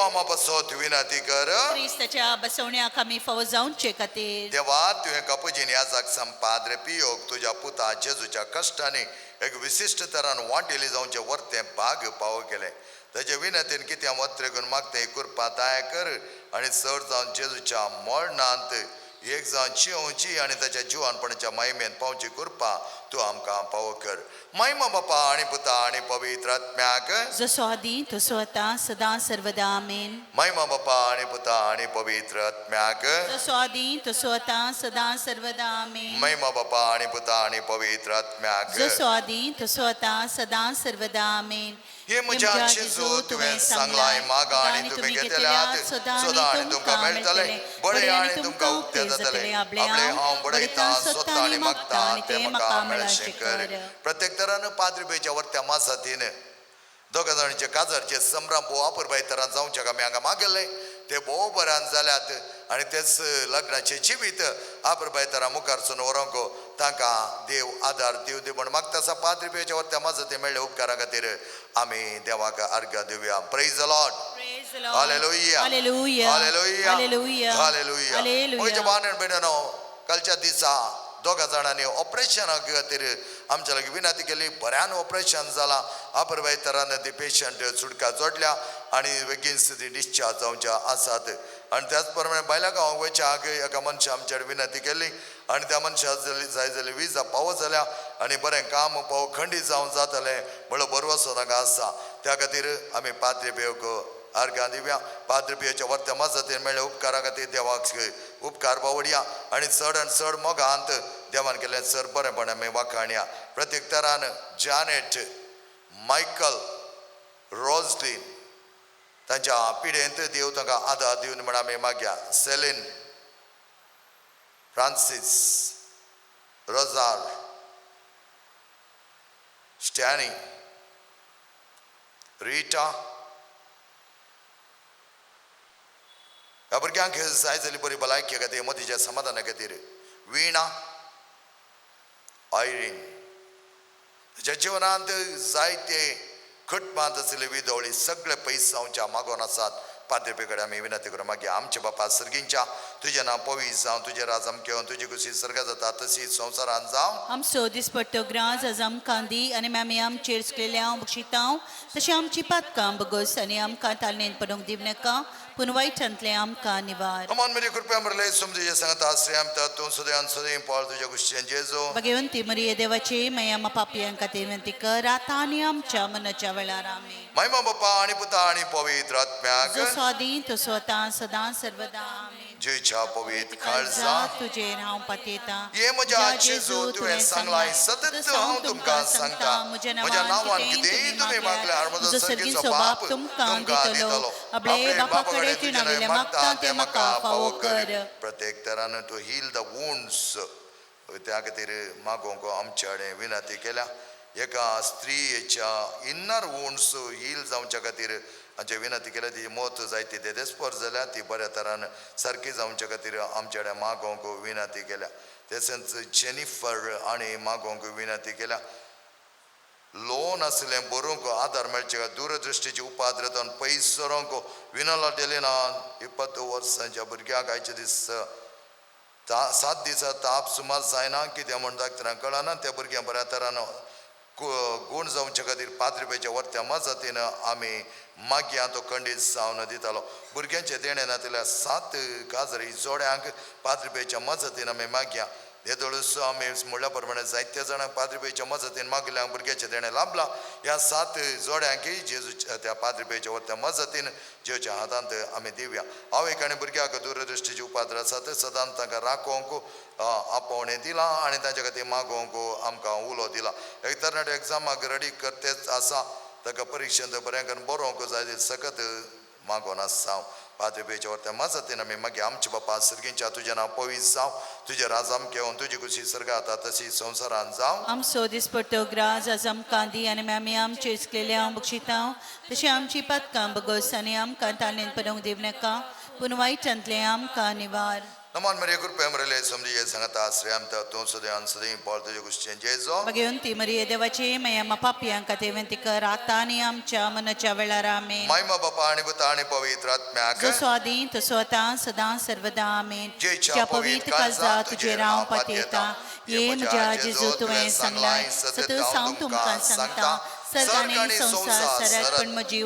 आमा पासत विनंती कर. क्रिस्ताच्या बसवण्याक आमी फावो जावचे खातीर. देवा, तुवें कपुजीन याजाक संपाद्रे पियोक तुज्या पुता जेजूच्या कश्टांनी एक विशिश्ट तरान वांटेली जावचें वर्तें भाग पावो केलें. ताजे विनंतीन कितें वत्रेगून मागतें कृपा दया कर आनी चड जावन जेजूच्या मरणांत एक जावन जियोवची आनी ताच्या जिवानपणाच्या महिमेन पावची कृपा तूं आमकां पावो कर. महिमा बापा आनी पुता आनी पवित्र आत्म्याक, जसो आदी तसो आतां सदां सर्वदा आमेन. महिमा बापा आनी पुता आनी पवित्र आत्म्याक, जसो आदी तसो आतां सदां सर्वदा आमेन. महिमा बापा आनी पुता आनी पवित्र आत्म्याक, जसो आदी तसो आतां सदां सर्वदा आमेन. हे म्हज्या जेजू, तुवें सांगलाय, मागा आनी तुमी घेतल्यात, सदां आनी तुमकां मेळटले, बडय आनी तुमकां उक्ते जातले. आपले हांव बडयता, सोदता आनी मागता तें म्हाका मेळशें कर. प्रत्येक तरान पाद्रीबेच्या वर्त्या मासातीन दोगा जाणांचे काजारचे संभ्रम भोव अपुरबाय तरान जावचे आमी हांगा मागले ते भोव बऱ्यान जाल्यात आनी तेच लग्नाचें जिवीत अपुरबाय तरा मुखारसून व्हरूंक तांकां देव आदार दिवं दी म्हण मागता आसा. पाद्रीबेच्या वर्त्या माजती मेळ्ळे उपकारा खातीर आमी देवाक अर्घ दिवया. Praise the Lord. Praise the Lord. Hallelujah. Hallelujah. Hallelujah. Hallelujah. Hallelujah. Hallelujah. म्हज्या भावान भयणांनो, कालच्या दिसा दोगा जाणांनी ऑपरेशना खातीर आमच्या लागीं विनंती केली. बऱ्यान ऑपरेशन जालां, अपुरबाय तरान ती पेशंट सुटका जोडल्या आनी बेगीन ती डिस्चार्ज जावच्या आसात. आनी त्याच प्रमाणे बायल्या गांवांक वयच्या एका मनशा आमच्या विनंती केली आनी त्या मनशा जाय जाली विजा पावो जाल्या आनी बरें काम पावो खंडीत जावन जातलें म्हणलो भरवसो तांकां आसा. त्या खातीर आमी पाद्री पेवक अर्घां दिवया. पाद्री पियोच्या वर्त्या मजतीन मेळ्ळे उपकारा खातीर देवाक उपकार पावडया आनी चड आनी चड मोगांत देवान केल्लें चड बरेंपण आमी वाखाणया. प्रत्येक तरान जानेट, मायकल, रोजलीन तांच्या पिढेंत देव तांकां आदार दिवन म्हण आमी मागया. सेलीन, फ्रांसीस, रोजार, स्टॅनी, रिटा ह्या भुरग्यांक जाय जाली बरी भलायकी खातीर, मतीच्या समाधाना खातीर. विणा, आयरीन ताच्या जिवनांत जायते खटमांत आशिल्ले विदवळी सगळे पयस जावच्या मागोन आसात. पाद्री कडेन आमी विनंती करूं मागीर. आमचे बापा सर्गींच्या, तुजें नांव पवित्र जावं, तुजें राज आमचें येवं, तुजी खुशी सर्गात जाता तशी संवसारांत जावं. आमचो दिसपट्टो ग्रास आज आमकां दी आनी आमी आमचेर चुकलेले हांव बक्षितांव तशें आमची पातकां बगस आनी आमकां तालनेन पडूंक दिवं नाका पूण वायटांतलें आमकां निवार. अमान मेरी कृपया मरले समजूचे सांगता आश्रय तूं सदैव सदैव पाळ तुज्या कुशीन जेजू. भगवंती मरिये देवाची माया पापयां खातीर विनंती कर आतां आनी आमच्या मनाच्या वेळार आमेन. महिमा बापा आनी पुता आनी पवित्र आत्म्याक, जसो आदी तसो आतां सदां सर्वदा आमेन. जेच्या पवित्र काळजा तुजेर हांव पातयेतां. हे म्हज्या जेजू, तुवें सांगलां सतत हांव तुमकां सांगता, म्हज्या म्हज्या नांवान कितेंय तुमी मागल्यार म्हजो सर्गीचो बाप तुमकां दितलो. आपले बापा कडेन तुवें नाविल्लें मागता तें म्हाका फावो कर. प्रत्येक तरान टू हील the wounds त्या खातीर मागोवंक आमच्या कडेन विनंती केल्या. एका स्त्रियेच्या इन्नर वुंड्स हील जावच्या खातीर आमचे विनंती केल्या. ती मत जायती देदेस्पर जाल्या ती बऱ्या तरान सारकी जावच्या खातीर आमच्या कडेन मागोवंक विनंती केल्या. तशेंच जेनिफर आनी मागोवंक विनंती केल्या. लोन आसलें बरोवंक आदार मेळचे दूरदृश्टीची उपाद्रतान पयस सरोंक विनोला डेलिना 20 वर्सांच्या भुरग्याक आयचे दीस 7 दिसा ताप सुमार जायना कितें म्हण डॉक्टरांक कळना. त्या भुरग्यांक बऱ्या तरान गूण जावचे खातीर पाद्रीपेच्या वर्त्या मजतीन आमी मागया तो खंडीत जावन दितालो. भुरग्यांचें देणें नातिल्ल्या 7 काजरी जोड्यांक पाद्रीपेच्या मजतीन आमी मागया. येदोळूच आमी म्हणल्या प्रमाणे जायत्या जाणांक पाद्रीपेच्या मजतीन मागल्या भुरग्याचें देणें लाभलां. ह्या 7 जोड्यांकय जेजूच्या त्या पाद्रीपेच्या वर्त्या मजतीन जेजूच्या हातांत आमी दिवया. आवयक आनी भुरग्याक दूरदृश्टीची उपाद्र आसात सदांच तांकां राखोवंक आपोवणें दिलां आनी तांच्या खातीर मागोवंक आमकां उलो दिला. एक तरणाटे एग्जामाक रेडी करतेच आसा ताका परिक्षेंत बरें करून बरोवंक जाय सकत मागोन आसा हांव. पाद्रीपेच्या वर्त्या मजतीन आमी मागीर. आमचे बापा सर्गींच्या, तुजें नांव पवित्र जावं, तुजें राज आमचें येवं, तुजी खुशी सर्गात जाता तशी संवसारांत जावं. आमचो दिसपट्टो ग्रास आज आमकां दी आनी आमी आमचेर चुकलेले हांव बक्षितांव तशें आमची पातकां बगस आनी आमकां तालनेन पडूंक दिवं नाका पूण वायटांतलें आमकां निवार. नमान मरिये कृपे मरले समजे सांगता आश्रय तूं सदैव सदैव पावल तुजे कुशचें जेजो. भगवंती मरिये देवाचे माया पापयांक खातीर विनंती कर आतां आनी आमच्या मनाच्या वेळार. आमेन. महिमा बापा आनी पुता आनी पवित्र आत्म्याक. जसो आदी तसो आतां सदां सर्वदा. आमेन. जेच्या ज्या पवित्र पवित्र काळजा तुजेर तुजेर हांव हांव पातयेता. पातयेता. ये म्हज्या जेजू तुवें सांगलाय सत हांव तुमकां सांगता सर्ग आनी संवसार सरत पण म्हजी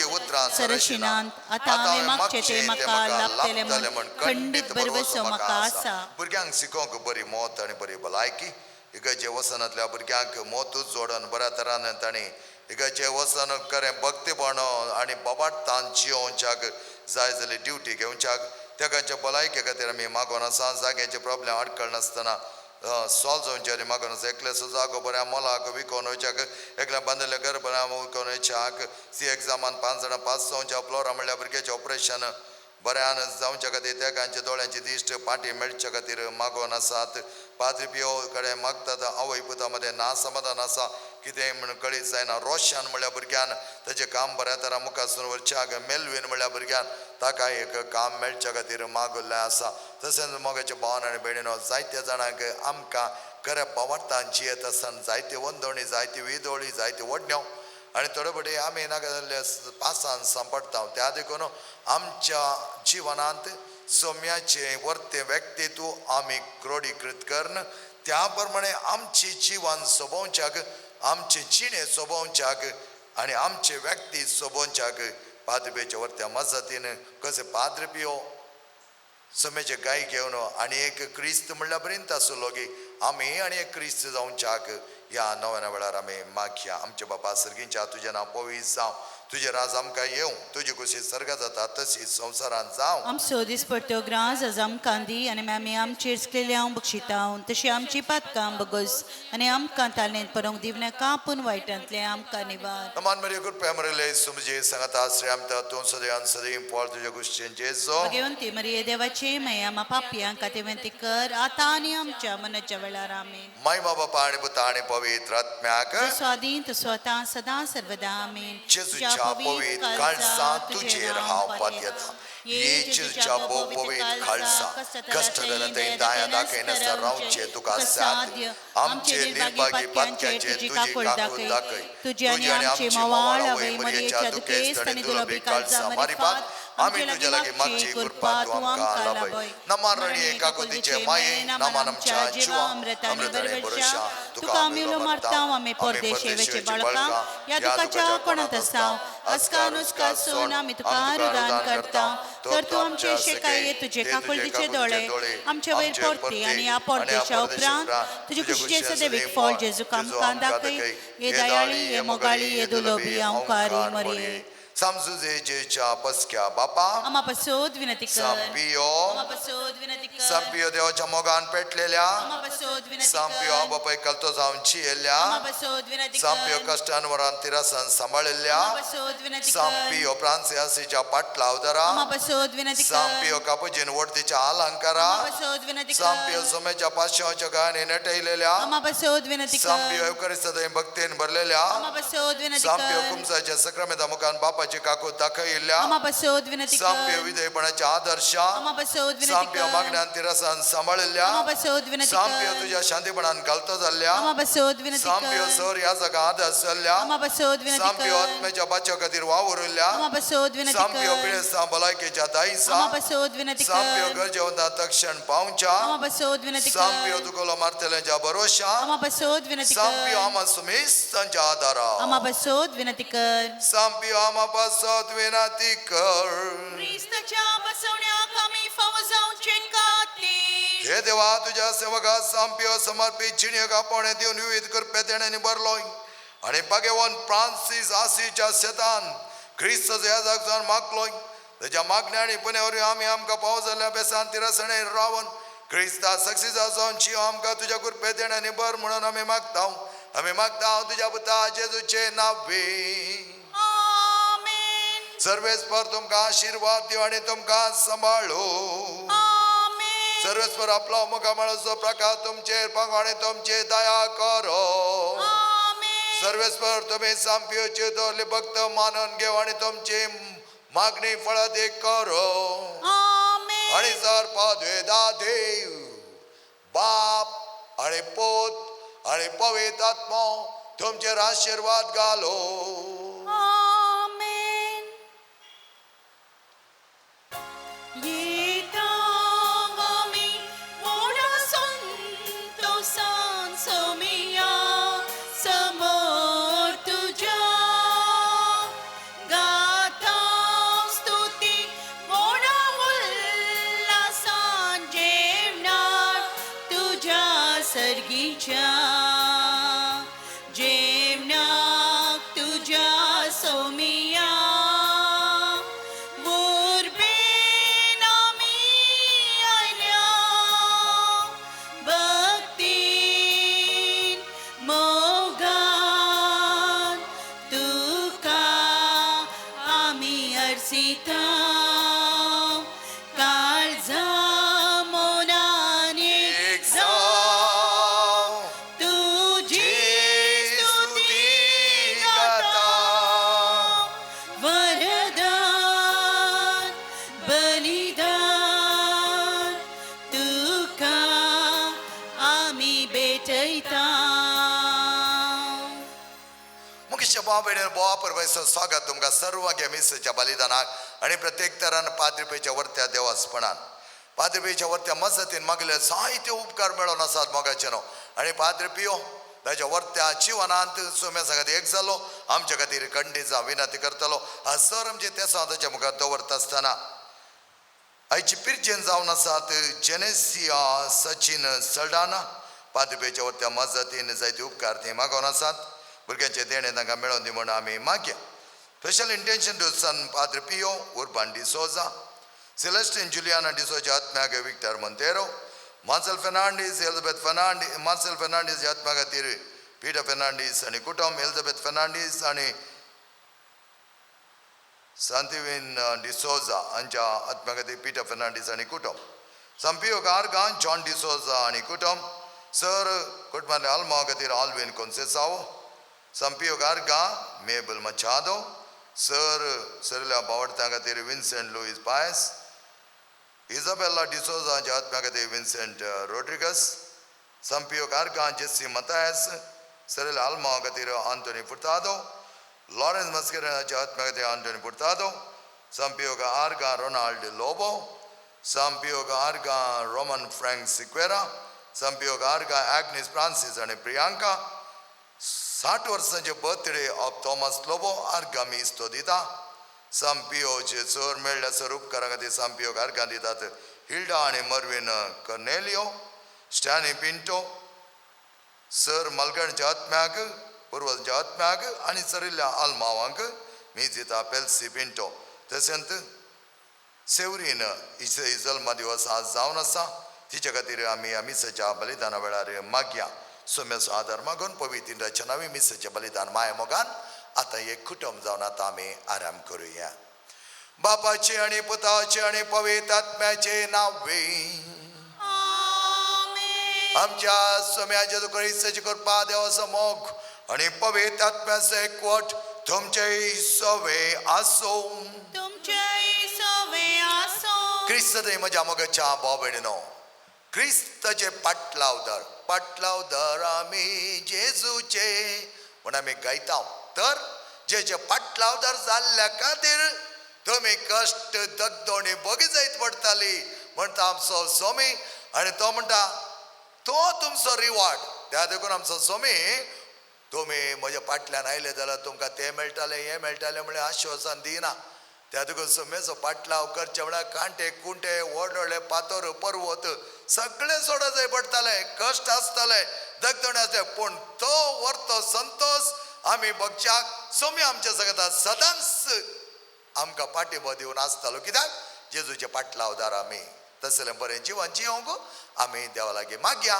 उतरां सरशिनात. आतां हांवें मागचें तें म्हाका लाभतलें म्हूण खंडीत भरवसो म्हाका आसा. भुरग्यांक शिकोवंक बरी मत आनी बरी भलायकी. इगर्जे वसनांतल्या भुरग्यांक मोतूच जोडून बऱ्या तरान तांणी इगर्जे वसन खरें भक्तीपण आनी बाबाटान जियोवच्याक जाय जाल्यार ड्युटी घेवच्याक तेगांच्या भलायके खातीर आमी मागोन आसा. जाग्याचे प्रॉब्लेम आडखळ नासतना सॉल्व जावचे आनी मागोन आसा. एकल्याचो जागो बऱ्या मोलाक विकोन वयच्याक, एकल्या बांदिल्लें घर बऱ्या विकोन वयच्याक, सी एग्जामान 5 जाणां पास जावच्या, फ्लोरा म्हणल्यार भुरग्याचें ऑपरेशन बऱ्यान जावच्या खातीर, तेगांच्या दोळ्यांची दिश्ट पाटी मेळच्या खातीर मागोन आसात. पाद्री पियो कडेन मागतात. आवय पुता मदें ना समाधान आसा, कितें म्हण कळीत जायना. रोशन म्हणल्यार भुरग्यान ताचें काम बऱ्या तरा मुखासून वरच्याक, मेलवीन म्हणल्यार भुरग्यान ताका एक काम मेळच्या खातीर मागल्लें आसा. तशेंच मोगाचे भावन आनी भयणीनो, जायत्या जाणांक आमकां खऱ्या बावडटान जियेत आसतना जायती वंदोणी, जायती विदोळी, जायती वडण्यो आनी थोडे फावटी आमी नाका जाल्ले पासान सांपडटा. त्या देखून आमच्या जिवनांत सोम्याचें वर्तें व्यक्तित्व आमी क्रोडीकृत करून त्या प्रमाणे आमचें जिवन सोबोवच्याक, आमचें जिणें सोबोवच्याक आनी आमचे व्यक्ती सोबोवच्याक पाद्रपियोच्या वर्त्या मजतीन कशें पाद्रपियो सोम्याचे गाय घेवन आनी एक क्रिस्त म्हणल्यार पर्यंत आसलो की आमी आनी एक क्रिस्त जावच्याक ह्या नव्या वेळार आमी मागया. आमच्या बापा सर्गींच्या, तुजें नांव पवित्र जावं, तुजें राज आमकां येवं, तुजी कुशी सर्गात जाता तशी संवसारांत जावं. आमचो दिसपडटो ग्रास आज आमकां दी आनी आमी आमचेर चुकलेले हांव बक्षिता तशी आमची पातकां बगस आनी आमकां तालेंत पडोवंक दिवनाका पूण वायटांतलें आमकां निवार. नमान मरिये कृपा मरले सुमजे सांगता आश्रय आमकां तूं सदैव सदैव पावल तुजे कुशीन जेजो. भगवंती मरिये देवाचे माया पापयांक खातीर विनंती कर आतां आनी आमच्या मनाच्या वेळार. आमेन. महिमा बापा आनी पुता आनी पवित्र आत्म्याक. जसो आदी तसो आतां सदां सर्वदा. आमेन. जेजूच्या पवित्र काळजा तुजेर हांव पातयेता. ये जेजूच्या पवित्र काळजा कश्ट दया दाखयनासतना रावचें तुका साध्य. आमचे निर्भागी पातक्यांचे तुजी काकूट दाखय. तुजी आनी आमची मोवाळ आवय मरियेच्या दुखेस्त आनी दुलबी काळजा मारिफात आमी तुज्या लागीं मागची कृपा तूं आमकां लाभय. नमान रणी काकुतीचे माये, नमान आमच्या जिवा अमृताने भरोशा. तुका आमी उलो मारता, आमी परदेशेचे बाळकां ह्या दुखाच्या कोणांत आसा अस्का नुस्का सोन आमी तुका रुदान करता. तर तूं आमचे शेकाये तुजे काकुळटीचे दोळे आमचे वयर परती आनी ह्या परदेशा उपरांत तुजे खुशीचे सदैवीक फळ जेजूक आमकां दाखय. हे दयाळी, हे मोगाळी, हे दुलोबी ओंकारी मरिये. समजुजेच्या पसक्या बापा, आमा पासोद विनंती कर. सांपियो, आमा पासोद विनंती कर. सांपियो देवाच्या मोगान पेटलेल्या, आमा पासोद विनंती सांपियो कर. बापाय कलतो जावन चियेल्या, आमा पासोद विनंती सांपियो कर. कश्टान वरान तिरासान सांबाळिल्ल्या, आमा पासोद विनंती कर. सांपियो प्रांसियासीच्या पाटलावदरा, आमा पासोद विनंती कर. सांपियो कापुजीन वडतीच्या अलंकारा, आमा पासोद विनंती कर. सांपियो सोम्याच्या पाश्याच्या गायने नटयलेल्या, आमा पासोद विनंती कर. सांपियो एवकरिस्त भक्तीन भरलेल्या, आमा पासोद विनंती सांपियो कर. कुमसाच्या सक्रामेता मुखान बापाची काकूत दाखयिल्ल्या, आमा पासोद विनंती सांपियो कर. विधेयपणाचे आदर्श, आमा पासोद विनंती सांपियो कर. मागण्यान तिरसान सांबाळिल्ल्या, आमा पासोद विनंती सांपियो कर. तुझ्या शांतीपणान घालतो जाल्ल्या, आमा पासोद विनंती सांपियो कर. सर ह्या जागा आदर्श जाल्ल्या, आमा पासोद विनंती सांपियो कर. आत्म्याच्या बाच्या खातीर वावुरिल्ल्या, आमा पासोद विनंती सांपियो कर. पिडेस्तां भलायकेच्या दायसा, आमा पासोद विनंती सांपियो कर. गरजेवंता तक्षण पावच्या, आमा पासोद विनंती सांपियो कर. तुकोलो मारतल्यांच्या भरोशा, आमा पासोद विनंती सांपियो कर. आमा सुमेस्तांच्या आदारा, आमा पासोद विनंती कर. सांपियो आमा पासत विनंती कर. क्रिस्ताच्या बसवण्याक आमी फावो जावचे खातीर हे देवा, तुझ्या सेवका सांपियो समर्पित जिणेक आपोवणें दिवन विविध कृपे देण्यांनी भरलोय आनी भाग्यवान फ्रांसीस आसीच्या शेतान क्रिस्ताचो याजक जावन मागलोय. ताच्या मागण्या आनी पुण्या वरवीं आमी आमकां पावो जाल्ल्या बेसान तिरसणेर रावन क्रिस्ता सक्सेसा जावन जीव आमकां तुज्या कृपे देण्यांनी भर म्हणून आमी मागता. आमी मागता तुज्या पुता जेजूचे नावे. आमेन. सर्वेस्पर तुमकां आशिर्वाद दिवं आनी तुमकां सांबाळू. आमेन. सर्वेस्पर आपलो मुखामळाचो प्रकाश तुमचेर पांगो आनी तुमची दया करो. आमेन. सर्वेस्पर तुमी सांपियोची दवरली भक्त मानून घेव आनी तुमची मागणी फळादीक करो. आमेन. आनी आनी सर पदवेदा देव बाप आनी पोत आनी पवित्र आत्मो तुमचेर आशिर्वाद घालो. आमेन. येता आमी व्हडा संतोसान सोमिया समोर तुज्या गाता स्तुती व्हडा उल्हासान जेवणार तुज्या सर्गीच्या जेवणाक तुज्या सोमिया उर्बेन आमी आयल्या भक्तीन मोगान तुका आमी अर्सिता काळजा मोनान एक जावं तुजी स्तुती स्तुती गाता वरदान बलिदान तुका आमी भेटयता. मुखेश बाबेन बोवा परबेचो स्वागत तुमकां सर्वांक मिसाच्या बलिदानाक आनी प्रत्येक तरान पाद्रिपेच्या वर्त्या देवासपणान पाद्रिपेच्या वर्त्या मजतीन मागले जायते उपकार मेळोन आसात मोगाचे न्हू. आनी पाद्री पियो ताच्या वर्त्या जिवनांत सोम्या सांगात एक जालो आमच्या खातीर कंडीचा विनंती करतलो. हा सर आमचे तेसांव ताच्या मुखार दवरता आसतना आयची पिर्जेन जावन आसात जेनेसिया सचिन सल्डाना पाद्रिपेच्या वर्त्या मजतीन जायते उपकार ते मागोवन आसात. भुरग्यांचे देणें तांकां मेळोवन दी म्हूण आमी मागया. Special intention to son Padre Pio Urban D'Souza Celestine Juliana D'Souza आत्म्याक Victor Monteiro Marcel Fernandes Elizabeth Fernandes Marcel Fernandes आत्म्या खातीर पीटर फेर्नांडीस आनी कुटुंब एलिझाबेथ फेर्नांडीस आनी सांतिवीन डिसोजा हांच्या आत्म्या खातीर पीटर फेर्नांडीस आनी कुटुंब संपियो गार्गान जॉन डिसोजा आनी कुटुंब सर कुटुंबांतल्या आल्मा खातीर आल्विन कोन्सेसाओ संपियो गार्गा मेबल मचादो सर सरल्या बावडत्यां खातीर विन्सेंट लुईस पायस इजाबेला डिसोजा हांच्या आत्म्या खातीर विन्सेंट रोड्रिगस संपियो गार्गा जेसी मतायस सरल्या आल्मा खातीर आंतोनी फुर्तादो लॉरेन्स मस्करेनाच्या आत्म्या खातीर आंतोनी फुर्तादो संपियो आर्गा रोनाल्ड लोबो संपियो आर्गा रोमन फ्रँक सिक्वेरा संपियो आर्गा ॲग्निस फ्रांसीस आनी प्रियांका 60 वर्सांचे बर्थडे ऑफ थॉमस लोबो आर्गा मी इस्तो दिता. सांपियोचे चर मेळ्ळ्या सर उपकारा खातीर सांपियोक आर्गां दितात हिल्डा आनी मर्विन कर्नेलियो स्टॅनी पिंटो सर मलगणच्या आत्म्याक पुर्वजांच्या आत्म्याक आनी सरिल्ल्या आल्मावांक मी दिता पेल्सी पिंटो. तशेंच सेवरीन हिचो जल्म दिवस आज जावन आसा तिच्या खातीर आमी मिसाच्या बलिदाना वेळार मागया. सोम्याचो आदार मागून पवित्र नवी मिसाचें बलिदान माया मोगान आतां एक कुटुंब जावन आतां आमी आराम करुया. बापाचे आनी पुताचे आनी पवित्र आत्म्याचे नांवे आमेन. आमच्या सोम्या जेजू क्रिस्ताची कृपा देवाचो मोग आनी पवित्र आत्म्याचो एकवट तुमचे सवे आसूं. तुमचेय सवे आसूं. क्रिस्त म्हज्या मोगाच्या भाव भयणीनो क्रिस्ताचे पाटलावदार पाटलावदार आमी जेजूचे म्हूण आमी गायता. तर जेजे पाटलावदार जाल्ल्या खातीर तुमी कश्ट दगदोणी बोगी जायत पडटाली म्हणटा आमचो स्वामी. आनी तो म्हणटा तो तुमचो रिवॉर्ड. त्या देखून आमचो स्वामी तुमी म्हज्या फाटल्यान आयले जाल्यार तुमकां तें मेळटालें हें मेळटालें म्हणलें आश्वासन दिना. त्या देखून सुमेचो पाटलाव करचें म्हळ्यार कांटे कुंटे व्हड व्हडले पातोर पर्वत सगळें सोडा जाय पडटालें कश्ट आसताले दगदणे आसले पूण तो व्हरतो संतोश आमी बगच्याक सोमी आमच्या सगळ्या सदांच आमकां पाठिंबो दिवन आसतालो. कित्याक जेजूचे पाटलावदार आमी तसलें बरें जिवन जिवंक आमी देवा लागीं मागया.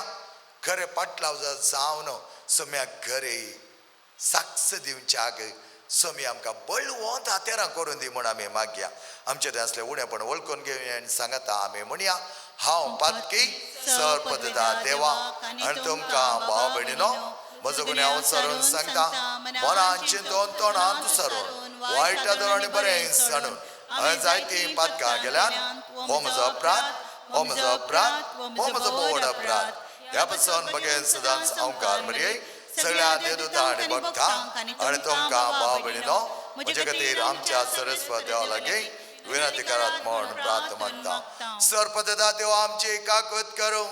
खरें पाटलाव जावन सोम्याक खरें साक्ष दिवच्याक सोमी आमकां बळवंत हातेरां करून दी म्हूण आमी मागया. आमचे थंय आसलें उणेपण वळखून घेवया आनी सांगता आमी म्हणया हांव पातकी सर पदता देवा आनी तुमकां भाव भयणीनो म्हजो गुन्यांव सरून सांगता मनान चिंतून तोंडान सरून वायट आनी बरें सांडून हांवें जायतीं पातकां केल्यान हो म्हजो अपराध, हो म्हजो अपराध, हो म्हजो बोड अपराध. ह्या पासून बगेन सदांच अंकार मरिये, सगळ्या देवदूतां आनी भक्तांक आनी तुमकां भाव भयणीनो म्हजे खातीर आमच्या सरस्वत देवा लागीं विनंती करात म्हूण प्रार्थ मागता. सर्पदा देव आमची काकूत करूं,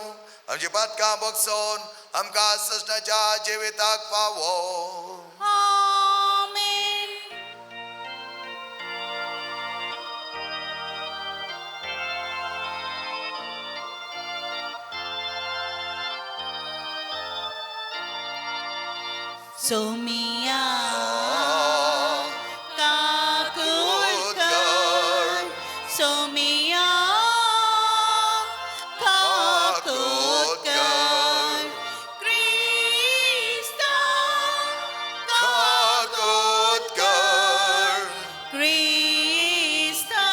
आमची पातकां बगसोन आमकां सृष्टाच्या जिविताक पावो. आमेन. सोमिया काकूत कर, सोमिया काकूत कर, क्रिस्ता काकूत कर, क्रिस्ता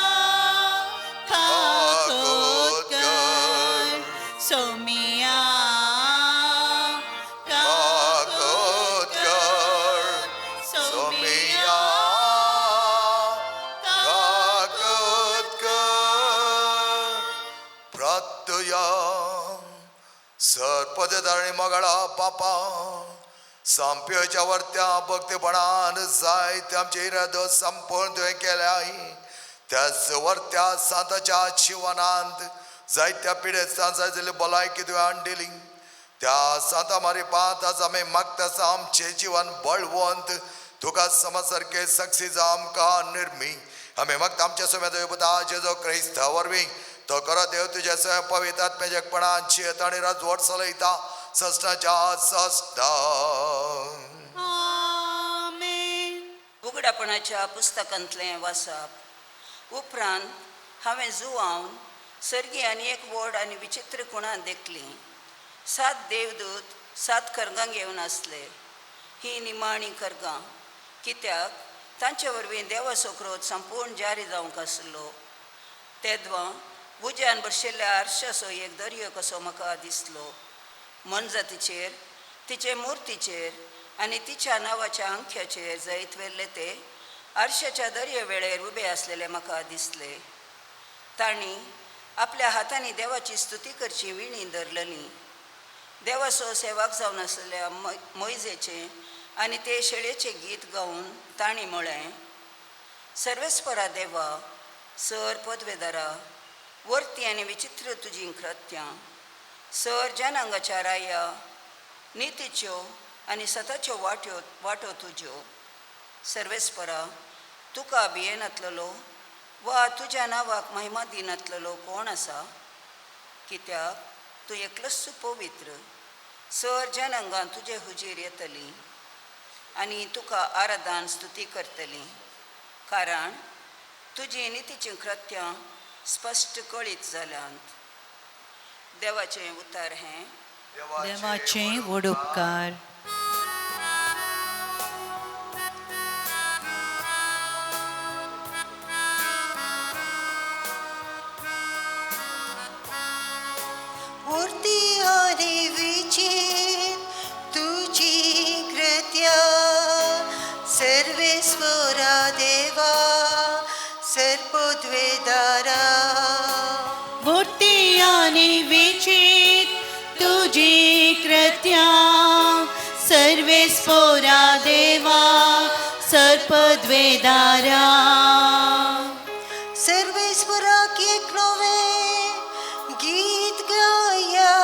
काकूत कर, सोमिया काकूत कर, सोमिया सोमिया काकूत कर. प्रार्थया. सरपदधारणी मगळा बापा, सांप्योच्या वरत्या भक्तीपणान जायते आमचे इरादो संपूर्ण तुवें केल्याय. त्याच वरत्या सांताच्या जिवनांत जायत्या पिडेस्तां जाय जाल्ली भलायकी तुवें हाडिल्ली. त्या सांता मारिपांत आज आमी मागता आमचें जिवन बळवंत तुका समजसारके साक्षी जावं आमकां निर्मी. आमी मागता आमच्या सुम्या पुता जेजो क्रिस्ता वरवीं तो खरो देव तुज्या स्वयं पवित्र आत्म्याच्या शेत आनी राजवट चलयता सस्नाच्या सस्ना. आमेन. उगडापणाच्या पुस्तकांतलें वाचप. उपरांत हांवें जुवावन सर्गी आनी एक व्हड आनी विचित्र कुणां देखली. 7 देवदूत 7 खरगां घेवन आसले. ही निमाणी खरगां, कित्याक तांचे वरवीं देवाचो क्रोध संपूर्ण जारी जावंक आसलो. तेद्वां उज्यान भरशिल्ल्या आरशाचो एक दर्यो कसो म्हाका दिसलो. मनजातीचेर, तिचे मुर्तीचेर आनी तिच्या नांवाच्या अंख्याचेर जैत व्हेल्ले ते आरशाच्या दर्या वेळेर उबे आसलेले म्हाका दिसले. तांणी आपल्या हातांनी देवाची स्तुती करची विणी धरलेली. देवाचो सेवाक जावन आसलेल्या मोयजेचें आनी ते शेळेचें गीत गावन तांणी म्हळें, सर्वेस्परा देवा, सर पदवेदारा, वर्ती आनी विचित्र तुजीं कृत्यां, सर जनांगाच्या राया, नितीच्यो आनी सताच्यो वाट्यो तुज्यो. सर्वेस्परा, तुका भियेनातलेलो वा तुज्या नांवाक महिमा दिनातलेलो कोण आसा? कित्याक तूं एकलोच पवित्र. सर जनांगां तुजे हुजीर येतलीं आनी तुका आराधान स्तुती करतलीं, कारण तुजी नितीचीं कृत्यां स्पश्ट कळीत जाल्यांत. देवाचें उतर हें. देवाचे व्हड उपकार. मूर्ती आनी विचित्र तुजी कृत्या, सर्वेस्वरा देवा, सर्पद्वेदारा. मूर्ती आनी विचित्र तुजी कृत्या, सर्वेस्पोरा देवा, सर्पद्वेदारा. सर्वेस्वराक एक नवें गीत गाया,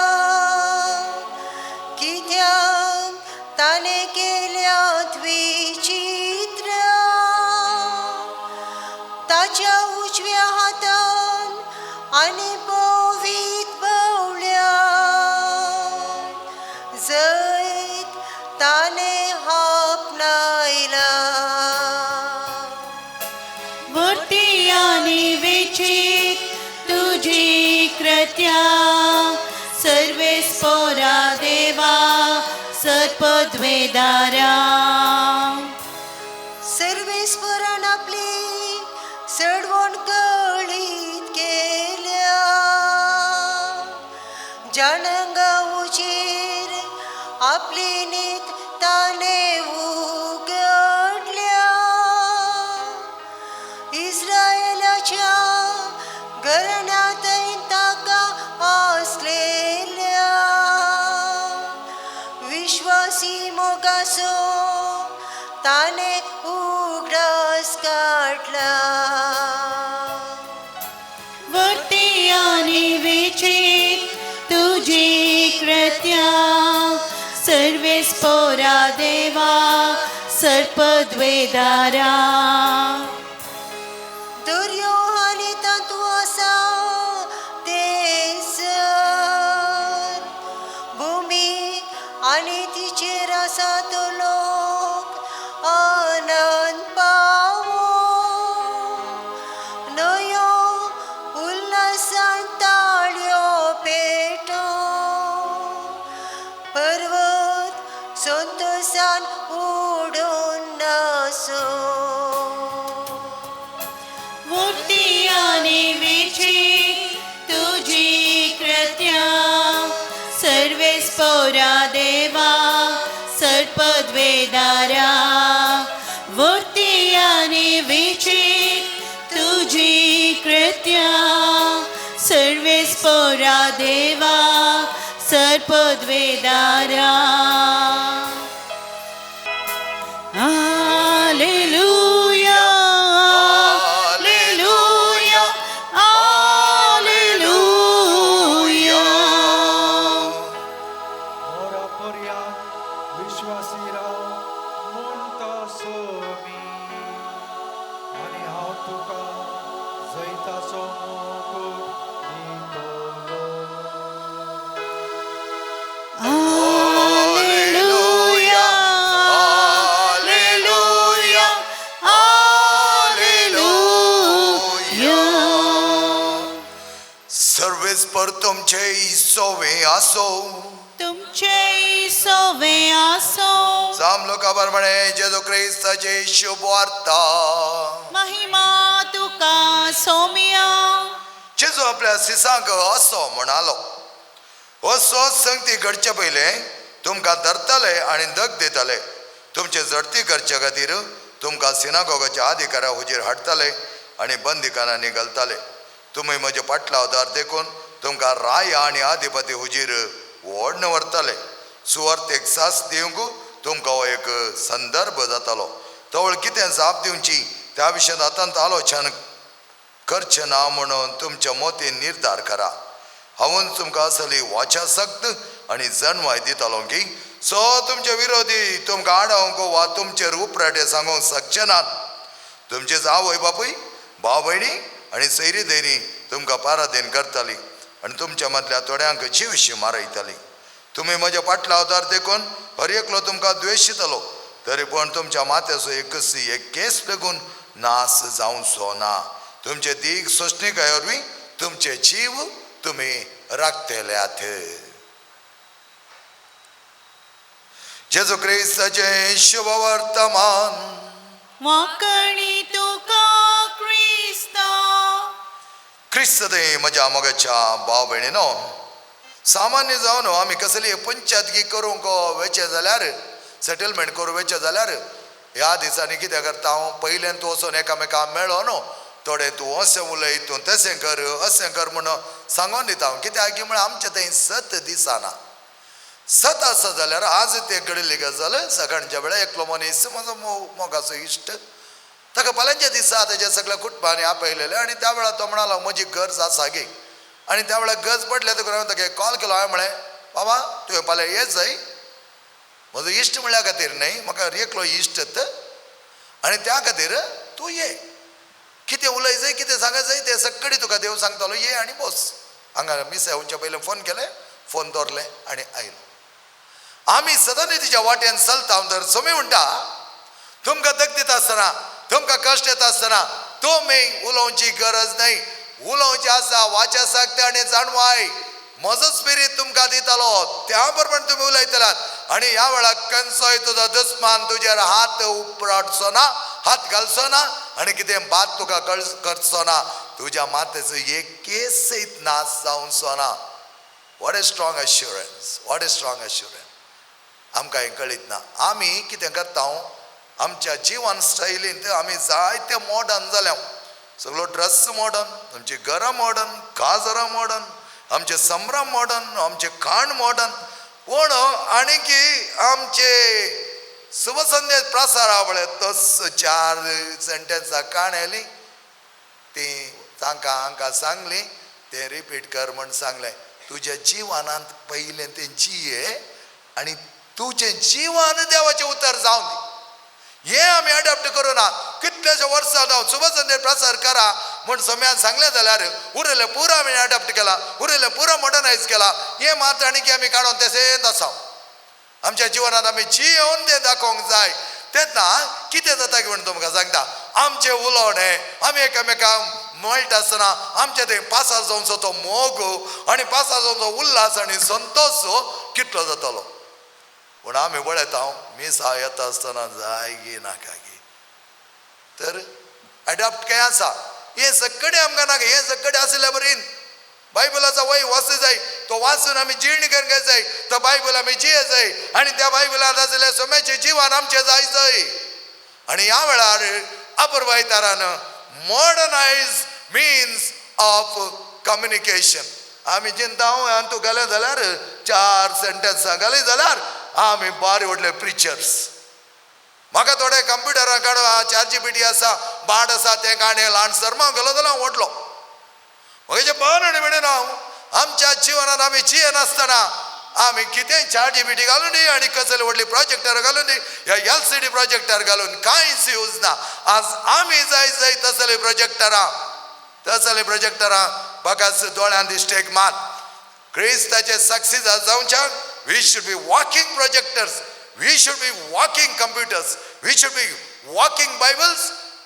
कित्याक ताणें केल्यात विचित्र. ताच्या उजव्या हातान आनी पवित्र बावल्या जैत ताणें आपणायला. मूर्ती आनी विचित्र तुजी कृत्या, सर्वेस्पोरा देवा, सर्पद्वेदारा. सर्वेस्वरान आपली चडवण कळीत केल्या, जनांगाचेर आपली नीत ताणें उगडल्या. इस्रायलाच्या घराण्याचेर ताणे उगडास काडला. वर्ती आनी विचित तुजी कृत्या सर्वेस पोरा देवा सर्पद्वेदारा. दर्यो आनी तातूं आसा तें सर, भुमी आनी तिचेर आसा तो लोक आनंद पावो. न्हंयो उल्हासान ताळयो पेटो, पर्वत संतोसान उडून नासो. मूर्ती आनी विचित तुजी कृत्या सर्वेस पोरा देवा सर्पद्वेदारा. मूर्ती आनी विचित तुजी कृत्या सर्वेस पोरा देवा सर्पद्वेदारा. Alleluia, Alleluia, Alleluia. मोरा पर्या विश्वासी राव म्हणटा सोमी, आनी हांव तुका जैताचो मुकूट दितलो. Alleluia, Alleluia, Alleluia. सर्वेस्पर तुमचे सोवे आसो. तुमचे सोवे आसो. साम लोका प्रमाणे जेजू क्रिस्ताचे शुभ वार्ता. महिमा तुका सोमिया. जेजू आपल्या सिसांक असो म्हणालो, हो संगती घडचे पयले तुमकां धरतले आनी दग दितले. तुमचे झडती करचे खातीर तुमकां सिनागोगाच्या अधिकाऱ्या हुजीर हाडटले आनी बंदिकानांनी घालतले. तुमी म्हजे पाटलावदार देखून तुमकां राया आनी आधिपती हुजीर ओडन व्हरतले. सुवार्थेक सास दिवंक तुमकां हो एक संदर्भ जातालो. तवळ कितें जाप दिवची त्या विशयांत आतांत आलोचन करचें ना म्हणून तुमच्या मोतीन निर्धार करा. हांवूच तुमकां असली वाचा सक्त आनी जनवाय दितालो की सो तुमचे विरोधी तुमकां आडावंक वा तुमचेर उपराटे सांगूंक शकचे नात. तुमचेच आवय बापूय, भाव भयणी आनी सैरी दैरी तुमकां पाराधीन करताली आनी तुमच्या मदल्या थोड्यांक जिवशी मारयताली. तुमी म्हज्या पाटलावदार देखून हर एकलो तुमकां द्वेशितलो, तरी पूण तुमच्या माथ्याचो एकच एक केस लागून नास जावचो ना. तुमचे दीग सोंसणीकाय वरवीं तुमचे जीव तुमी राखतल्यात. जेजू क्रिस्ताचें शुभ वर्तमान. वांकणी तुका क्रिस्ता. क्रिस्त थंय म्हज्या मोगाच्या भाव भयणीनो, सामान्य जावन आमी कसली पंचायतगी करूंक वेचें जाल्यार, सेटलमेंट करूंक वेचें जाल्यार ह्या दिसांनी कितें करता हांव, पयल्यान तूं वचोन एकामेका मेळो न्हू, थोडें तूं अशें उलय, तूं तशें कर, अशें कर म्हणून सांगोन दिता हांव. कित्याक की म्हळ्यार आमचें थंय सत दिसना. सत आसा जाल्यार आज ते घडिल्ली गजाल सकाळच्या वेळार एकलो मनीस म्हजो मोगाचो इश्ट, ताका फाल्यांच्या दिसा तेज्या सगळ्या कुटुंबांनी आपयलेलें आनी त्या वेळार तो म्हणालो म्हजी गरज आसा गे. आनी त्या वेळार गरज पडल्या तुका हांवें ताका कॉल केलो. हांवें म्हळें, बाबा तुवें फाल्यां येत जाय, म्हजो इश्ट म्हणल्या खातीर न्हय, म्हाका एकलो इश्ट आनी त्या खातीर तूं ये, कितें उलय जाय, कितें सांगत जाय तें सगळें तुका देव सांगतालो, ये आनी बस. हांगा मिसाय येवच्या पयलें फोन केलें, फोन दवरलें आनी आयलो. आमी सदांच तिच्या वाटेन चलता. तर सोमी म्हणटा तुमकां दग दिता आसतना, तुमकां कश्ट येता आसतना तुमी उलोवची गरज न्हय. उलोवचें आसा वाच्या सागते आनी जाणवाय म्हजो स्पिरीत तुमकां दितालो, त्या प्रमाणे तुमी उलयतलात. आनी ह्या वेळार खंयचोय तुजो दुस्मान तुजेर हात उपराटचो ना, हात घालचो ना आनी कितें बात तुका करचो ना. तुज्या माथ्याचो एक केस सयत नाश जावचो ना. What a strong assurance, what a strong assurance. आमकां हें कळीत ना. आमी कितें करता, आमच्या जिवन स्टायलींत आमी जायते मॉडर्न जाल्या. सगळो ड्रेस मॉडर्न, आमची घरां मॉडर्न, काजरां मॉडर्न, आमचे संभ्रम मॉडर्न, आमचें खाण मॉडर्न. पूण आनी की आमचे शुभ संदेश प्रसारा पळय तस 4 सेंटेन्सां काणयली ती तांकां हांकां सांगली तें रिपीट कर म्हण सांगलें. तुज्या जिवनांत पयलें तें जिये आनी तुजें जिवन देवाचें उतर जावन दी. हें आमी अडॉप्ट करूं ना. कितल्याशा वर्सां जावन शुभ संदेश प्रसार करा म्हण सम्यान सांगलें जाल्यार उरलें पुरो आमी अडॉप्ट केला, उरलें पुरो मॉडर्नायज केला. हें मात्र आनी की आमी काडून तशेंच आसा. आमच्या जिवनांत आमी जियेवन तें दाखोवंक जाय. तेन्ना कितें जाता की म्हण तुमकां सांगता, आमचें उलोवणें आमी एकामेकांक मेळटा आसतना आमच्या थंय पासार जावचो तो मोग आनी पासार जावचो उल्हास आनी संतोश कितलो जातलो. पूण आमी पळयता मिसा येता आसतना जाय गी नाका गी तर अडॉप्ट काय आसा. हें सगळें आमकां नाका. हें सगळें आशिल्ल्या बरीन बायबलाचो वय वाचूं जाय, तो वाचून आमी जीर्ण करूंक जाय, तो बायबल आमी जिये जाय आनी त्या बायबलांत आशिल्ल्या सोम्याचें जिवन आमचें जाय जाय. आनी ह्या वेळार अपुरबायतारान मॉडर्नायज मिन्स ऑफ कम्युनिकेशन आमी चिंता हांव तूं घालें जाल्यार 4 सेंटेन्सां घाली जाल्यार आमी बारी व्हडले प्रिचर्स. म्हाका थोडे कंप्युटरां काडून ChatGPT आसा, बाड आसा, तें काणये ल्हान सरमां घालो जाल्यार हांव व्हडलो. म्हजें बरें आनी म्हणून हांव आमच्या जिवनांत आमी जियेनासतना आमी कितेंय ChatGPT घालून दी आनी कसले व्हडली प्रोजेक्टर घालून दी या LCD projector घालून कांयच यूज ना. आज आमी जाय जाय तसले प्रोजेक्टरां, तसले प्रोजेक्टरां बाकास दोळ्यान दिश्टेक मार. क्रिस्ताचे success जावच्याक we should be walking projectors, we should be walking computers, we should be walking Bibles,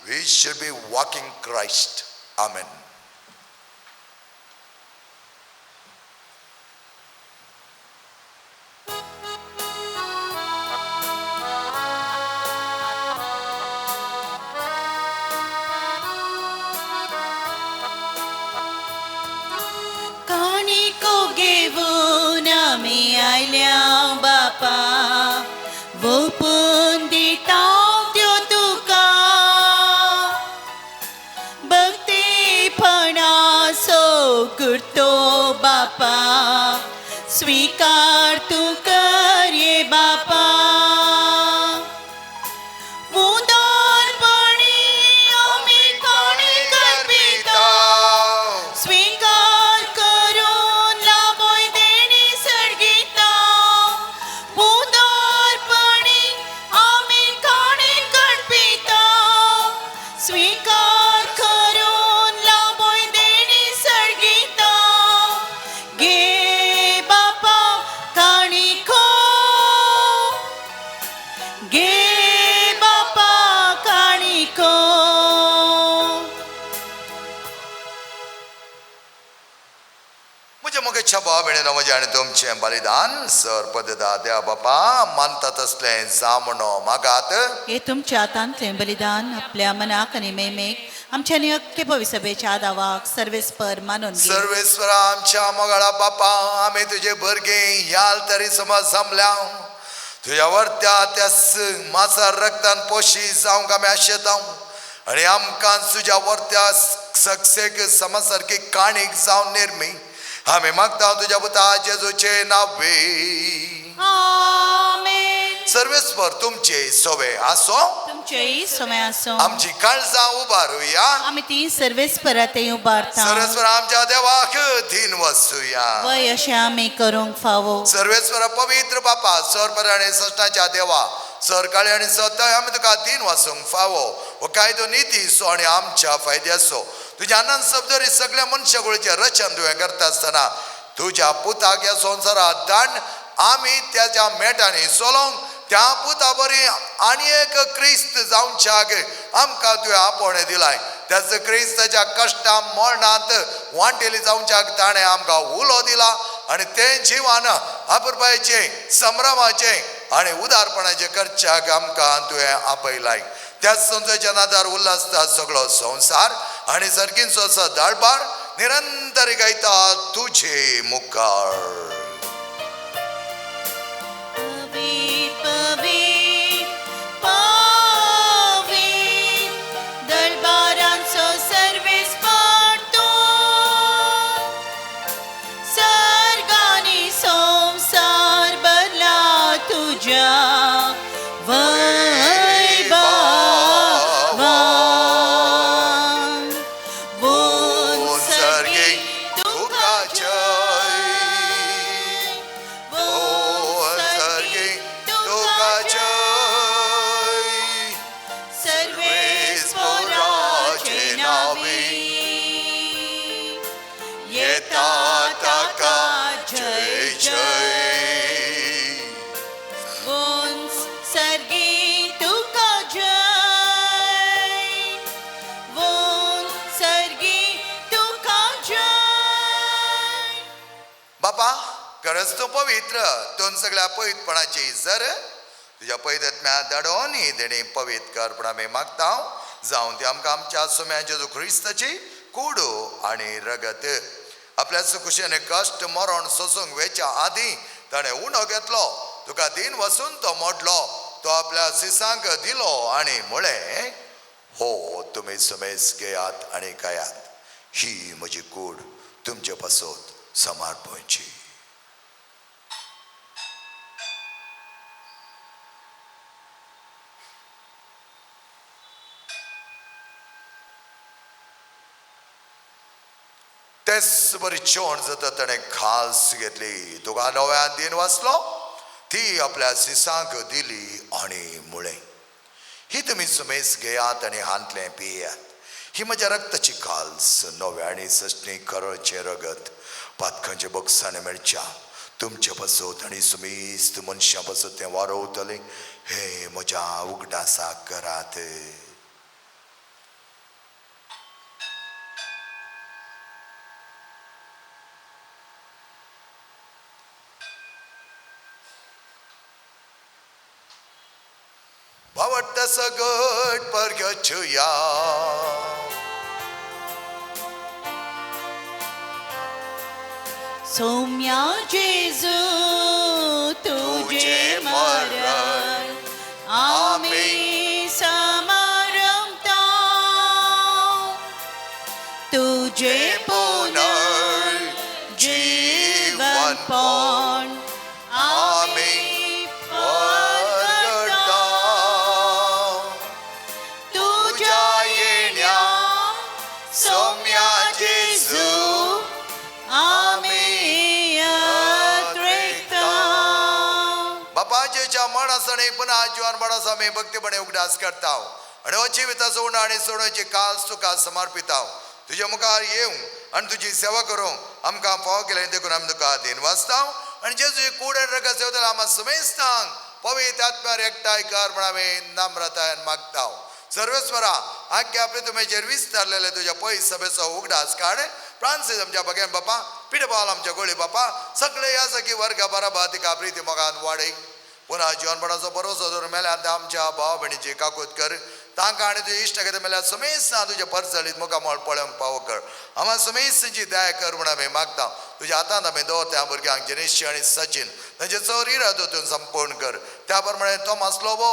we should be walking Christ. Amen. बापा वोपून दिता त्यो तुका भक्तीपणासो करतो बापा स्वीकार तूं कर ये बापा. उदारपणी आमी कोणी करपिता स्वीकार करून लाभोय देणी सर्गिता. उदारपणी आमी कोणी करपिता स्वीकार करून लाभोय देणी सर्गिता. गे बापा काणिको, गे बापा काणिको. म्हज्या मोगेच्या भाव भयणीनो, म्हजें आनी तुमचें बलिदान सर पद्दता देवा बापा मानता तसलें जावं मागात. हे तुमच्या हातांतलें बलिदान आपल्या मनाक आनी मेमेक आमच्या आनी अख्खे पविसभेच्या दावाक सर्वेस्पर मानून घे. सर्वेस्वरा आमच्या मोगाळा बापा, आमी तुजे भुरगीं ह्याल तरी समज जमल्या तुज्या वर्त्या त्या मासार रक्तान पोशी जावंक आमी आशेता आनी आमकां तुज्या वर्त्या सक्सेक समज सारकी काणीक जावन निर्मी आमी मागता तुज्या पुता जेजूचे नावे. आमेन. सर्वेस्पर तुमचे सोवे आसो, तुमचेय सोवे आसो. आमची काळजां उबारुया, आमी ती सर्वेस्परा ते उबारता. सर्वेस्पर आमच्या देवाक धीन वसुया. वय अशें आमी करूंक फावो. सर्वेस्वर पवित्र बापा, सरपर आनी सश्टाच्या देवा, सरकाळी आनी सत्य आमी तुका धीन वसूंक फावो. हो कायदो निती सो आनी आमच्या फायद्याचो तुज्या आनंद शब्दरी सगळ्या मनशाकुळीचें रचन तुवें करता आसतना तुज्या पुताक ह्या संवसारात दान आमी त्याच्या मेटांनी चलोवंक त्या पुता बरी आनी एक क्रिस्त जावच्याक आमकां तुवें आपोवणें दिलाय. त्याच क्रिस्ताच्या कश्टां मरणांत वांटेली जावच्याक ताणें आमकां उलो दिला आनी तें जिवन अपुरबायेचें, संभ्रमाचें आनी उदारपणाचें करच्याक आमकां तुवें आपयलाय. त्याच संवसाराच्या नादार उल्हासता सगळो संवसार आनी सर्गींचो सदाळबार निरंतर गायता तुझे मुखार. पवित्र पवित्र पवित्र दरबारांचो सर्वेस्पर तूं, सर्गांनी संवसार भरला तुज्या. खरंच तूं पवित्र, तूं सगळ्या पवित्रपणाची सर तुज्या पवित्र धाडून ही देणी पवित्र कर म्हण आमी मागता. जावन ती आमकां आमच्या सुम्या जेजू क्रिस्ताची कुडू आनी रगत. आपल्या सुखुशेने कश्ट मरण सोसूंक वेच्या आदीं ताणें उणो घेतलो, तुका दिन वसून तो मोडलो, तो आपल्या सिसांक दिलो आनी म्हळें, हो तुमी सुमेस घेयात आनी खायात, ही म्हजी कूड तुमचे पासत समर्पणची. तेच बरी जेवण जाता ताणें खास घेतली, तुका नव्यान दिन वाचलो, ती आपल्या सिसांक दिली आनी म्हळें, ही तुमी सुमेस घेयात आनी हांतलें पियात, ही म्हज्या रक्ताची काल्स, नव्या आनी सस्नी करळचें रगत, पातकांचे बक्षाणे मेळच्या तुमचे पासत आनी सुमेस्त मनशां पासत तें वारवतलें, हे म्हज्या उगडासाक करात. सगट परगछुया सौम्या जेजू तुझे मरण आम्ही समारंभता, तुझे पुनर्जीवन पण आम्ही परगटता, तुझ्या येण्या सौम्या जेजू आम्ही अद्रिकता. बापाच्या मरणासणे पुन्हा जीवन मरणाचो आमी भक्तीपणे उगडास करता आनी हो जिविताचो उणो आनी सोडोवची कास तुका समर्पिता. तुज्या मुखार येवं आनी तुजी सेवा करूंक आमकां फावो केलें देखून आमी तुका दिन वाचता. आनी जेजू कूड आनी रगत सेवतले आमकां सुमेस्तांक पवित्र आत्म्यार एकठांय कर म्हण आमी नम्रतायेन मागता. सर्वेस्वरा आज्ञा आपले तुमेचेर विस्तारलेले तुज्या पयस सभेचो उगडास काड. फ्रांसीस आमच्या बगेन बापा, पिडपाल आमच्या गोळी बापा, सगळे ह्या सखी वर्गा बराबर तिका प्रिती मोगान वाडय. पुन्हा जीवनपणाचो भरोसो धरून मेल्यान आमच्या भाव भयणीची काकूत कर, तांकां आनी तुजे इश्ट घेता मेल्यार सुमेस्तां तुज्या परजळीत मुखामळ पळोवंक पावो कर. आमकां सुमेस्तांची दया कर म्हूण आमी मागता. तुज्या हातांत आमी दवरता भुरग्यांक जनेशी आनी सचीन तांचे चोर इराद वतून संपूर्ण कर. त्या प्रमाणे थॉमस लोबो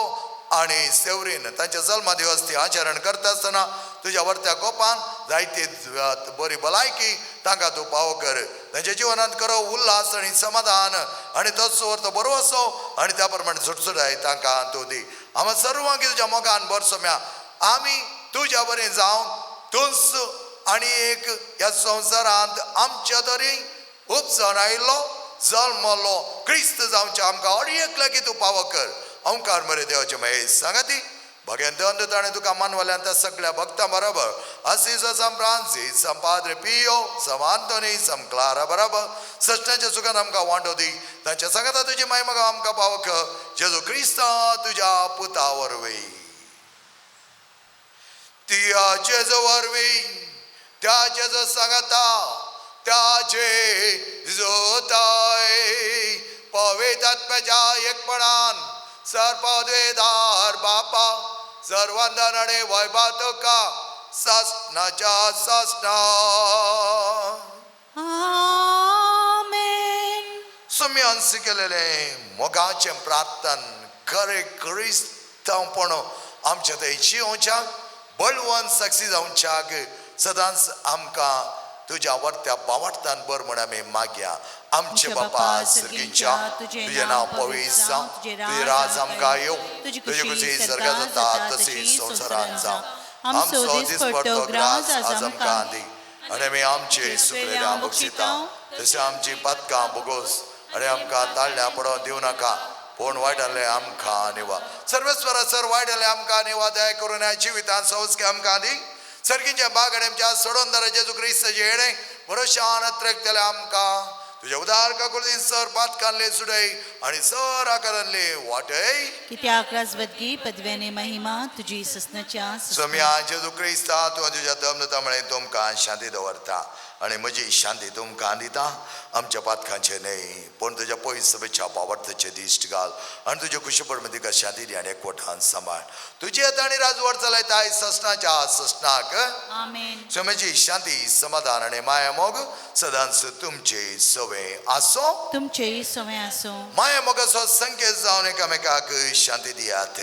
आनी सेवरीन तांच्या जल्मा दिवस ती आचरण करता आसतना तुज्या वर्त्या गोपान जायती बरी भलायकी तांकां तूं पावो कर. तांच्या जिवनांत करो उल्हास आनी समाधान आनी तोच वर्तो बरो असो आनी त्या प्रमाणे सुटसुटाय तांकां तूं दी. आमकां सर्वांक तुज्या मोगान बरसोम्या आमी तुज्या बरें जावन तूंच आनी एक ह्या संवसारांत आमच्या तरी उपजन आयिल्लो जल्मलो क्रिस्त जावचे आमकां अडी एक लागीं तूं पावो कर. ओंकार मरे देवाचे महेश सांगाती भगेन दंड ताणें तुका मानवल्यान त्या सगळ्या भक्तां बरोबर Assis Sam Francis Sam Padre Pio Sam Anthony Sam Clara बरोबर सचण्याच्या सुखान आमकां वांटो दी. तांच्या सांगाता तुजी माय मगा आमकां पावक जेजू क्रिस्ता तुज्या पुता वरवीं, त्या जेजू वरवीं, त्या जेजू सांगाता, त्या जेजूताय पवित्र आत्म्याच्या एकपणान सर्वद्वेदार बापा सर्वंदन आनी वैभव तुका सासणाच्या सासणा. आमेन. सुम्यान शिकलेलें मोगाचें प्रार्थन खरें क्रिस्तांवपण आमच्या थंय जियोवच्याक बळवंत साक्षी जावच्याक सदांच आमकां तुज्या वर्त्या बावडतान बर म्हण आमी मागया. आमचे बापा सर्गींच्या, तुजें नांव पवित्र जावं, तुजें राज आमकां येवं, तुजी खुशी सर्गांत जाता तशी संवसारांत जावं. आमचो दिसपट्टो ग्रास आज आमकां दी आनी आमी आमचे सुकलेल्या बक्षिता तशें आमची पातकां भोगोस आनी आमकां ताळल्यां पडोवन दिवं नाका, पूण वायट आमकां निवा. सर्वेस्वरा सर वायट आमकां निवा दया करून ह्या जिवितांत संस्कार आमकां दी. सर्गीच्या बाग आनी आमच्या सोडोनदारा जेजू क्रिस्ताचें येणें भरोशान अत्रेकतलें आमकां. तुज्या उदार काकुळतीन सर पातकांले सुडय आनी सर आकारांले वाटय. कित्याक राजवतगी पदव्याने महिमा तुजी ससनाच्या सोम्या जेजू क्रिस्ता तूं तुज्या दमदता म्हळें तुमकां शांती दवरता आनी म्हजी शांती तुमकां दिता. आमच्या पातकांचे न्हय पूण तुज्या पयस सभेच्या बावडताचे दिश्ट घाल आनी तुज्या कुशीपड मदीं शांती दी आनी एकवटान सांबाळ. तुजी येता आनी राजवट चलयताय ससनाच्या ससनाक. आमेन. स्वामीची शांती समाधान आनी माया मोग सदांच तुमचे सवे आसो. तुमचेय सवे आसूं. माया मोगाचो संकेत जावन एकामेकाक शांती दियात.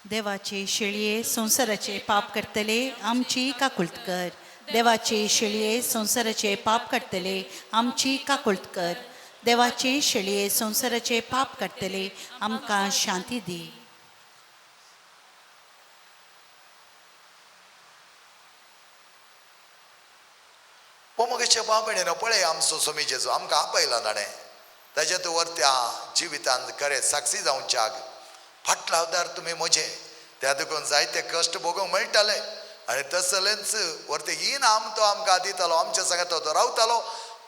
देवाचे शेळये संवसाराचे पाप करतले आमची काकुळट कर. देवाचे शेळये संवसाराचे पाप काडटले आमची काकुळट कर. देवाचे शेळये संवसाराचे पाप काडटले आमकां शांती दी. पोमगेच्या बाबणेन पळय आमचो स्वामी जेजू आमकां आपयला ताणें ताच्या तूं वरत्या जिवितान खरें साक्षी जावच्याक फाटला अवतार तुमी म्हजे त्या देखून जायते कश्ट भोगूंक मेळटाले आनी तसलेंच वरते इनाम तो आमकां दितालो. आमच्या सांगाता तो रावतालो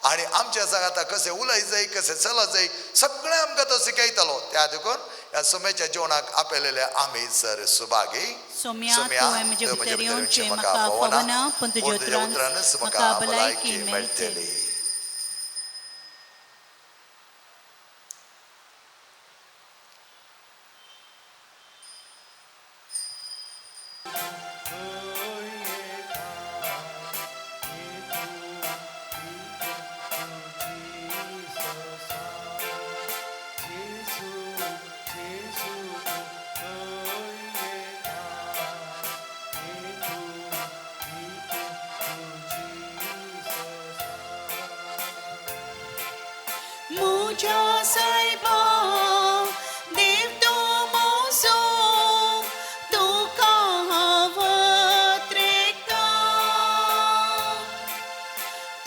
आनी आमच्या सांगाता कशें उलय जाय कशें चलत जाय सगळें आमकां तो शिकयतालो. त्या देखून ह्या सोम्याच्या जेवणाक आपयलेले आमी सर सुभागी. सोम्या, तुवें म्हजे भितर येवचें म्हाका फावना, पूण तुज्या उतरानच म्हाका भलायकी मेळटली. मुझा सायबा देव तो मोजो तुका हांव त्रेकता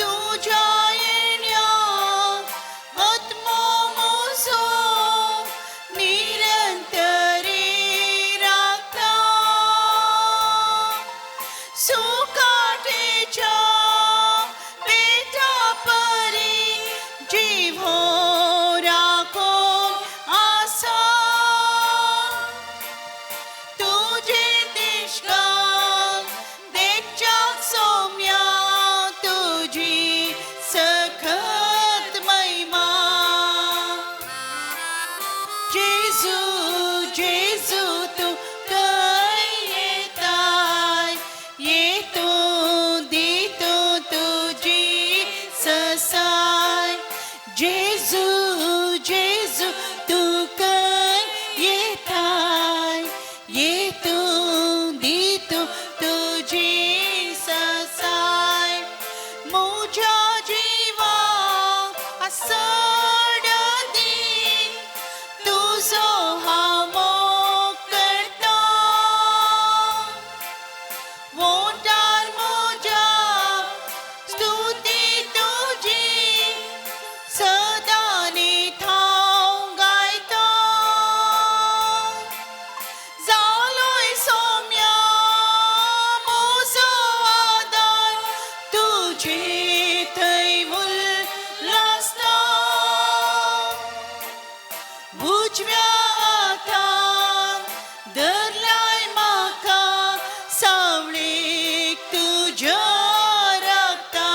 तुज्या येण्या आत्मो मोजो निरंतरी राखता. सुकाटेच्या बेटा परी जीव राखून आसा. तुझे देशगान देखच्याक सोम्या तुझी सखत महिमा. जेजू जेजू तूं खंय येताय येतू दितू तुजी ससाय. जेजू जेजू तूं खंय येताय येतू दितू तुजी ससाय. म्हज्या जिवा आसड दिन तुजो हांव मोग करता. वोंठार म्हज्या स्तुती तुजी सदां हांव गायता. जालोय सोम्या म्हजो आदार तुजे थंय उल्लासता. उजव्या हातान धरलाय म्हाका सावळेक तुज्या राखता.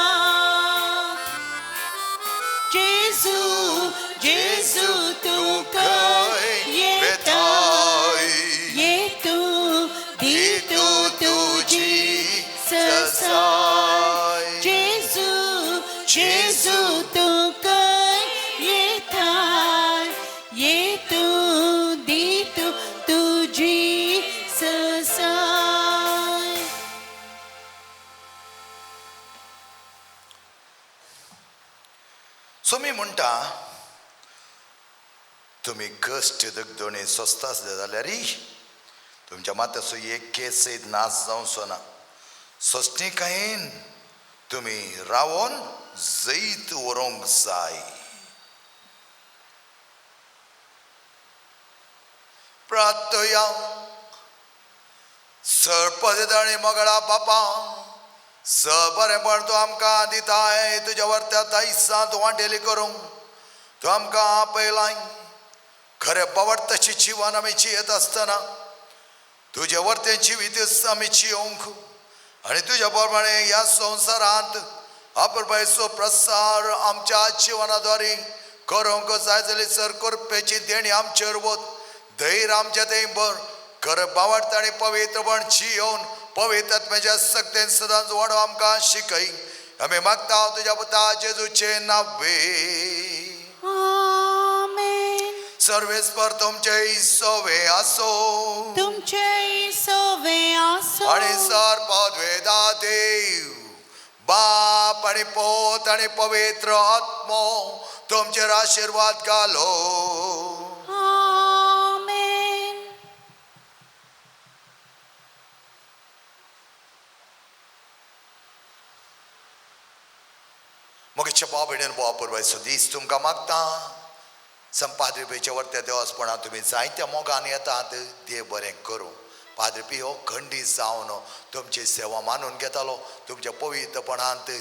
जेजू जेजू तूं खंय येताय येतू दितू तुजी ससाय. जेजू जेजू तूं खंय येताय येतू दितू तुजी ससाय. सोमी म्हणटा तुमी कश्ट दगदोणी सोंसता आसले जाल्यार तुमच्या माथ्याचो एक केस सयत नाश जावचो ना. सोंसणीकायेन तुमी रावोन जैत व्हरूंक जाय. प्रार्थया. सर्पदेताणी मगळा बापा स बरेंपण तूं आमकां दिताय तुज्या वर्त्या दायसांत वांटेली करूंक तूं आमकां आपयलाय. खरें बावडताची जिवन आमी जियेत आसतना तुजे वर्तें जिवीत आमी जियोवंक आनी तुज्या प्रमाणे ह्या संवसारांत अपुरबायेचो प्रसार आमच्या जिवनाद्वारे करूंक जाय जाल्यार सर करपेची देणी आमचेर वत धैर्य आमच्या थंय भर खर बावडता आनी पवित्रपण जियोवन पवित्र आत्म्याच्या सक्तेन सदांच वाडो आमकां शिकय. आमी मागता तुज्या पुता जेजूचे नावे. आमेन. सर्वेस्पर तुमचे सोवे आसो तुमचे सोवे आसो. आनी सर पदवेदा देव बाप आनी पोत आनी पवित्र आत्मो तुमचेर आशिर्वाद घालो. आमेन. मगेच्या बाबेडेन बोवा दीस तुमकां मागता. संपादरी पेच्या वरत्या देवासपणां तुमी जायत्या मोगान येतात. देव बरें करूं. पाद्री पियो खंडीत जावन तुमची सेवा मानून घेतालो. तुमच्या पवित्रपणांत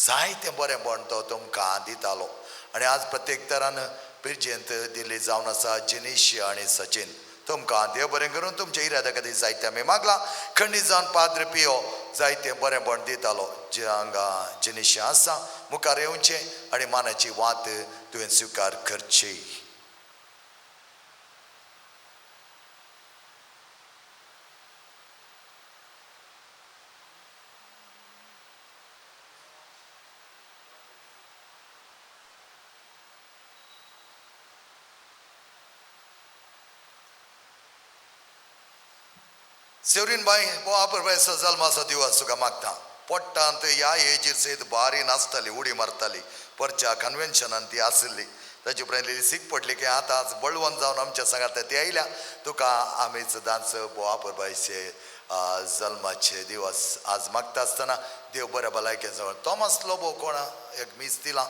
जायतें बरेंपण तो तुमकां दितालो. आनी आज प्रत्येक तरान पिरजेंत दिल्ली जावन आसा जिनिश आनी सचिन. तुमकां देव बरें करून तुमच्या इरादा खातीर जायतें आमी मागलां. खंडीत जावन पाद्री पियो जायतें बरेंपण दितालो. जे हांगा जिनिश आसा मुखार येवचें आनी मानाची वात तुवें स्विकार करची. सेवरीन बाय बोवा जल्माचो दिवस तुका मागता. पोट्टांत ह्या एजीर सयत बारी नाचताली, उडी मारताली. परच्या कन्वेन्शनान ती आशिल्ली. ताचे उपरांत इल्ली सीक पडली की आतां आज बळवंत जावन आमच्या सांगात ती आयल्या. तुका आमी सदांच बोवा परबायचे जल्माचे दिवस आज मागता आसतना देव बऱ्या भलायकेन जवळ. थॉमस लोबो कोण एक मीस दिलां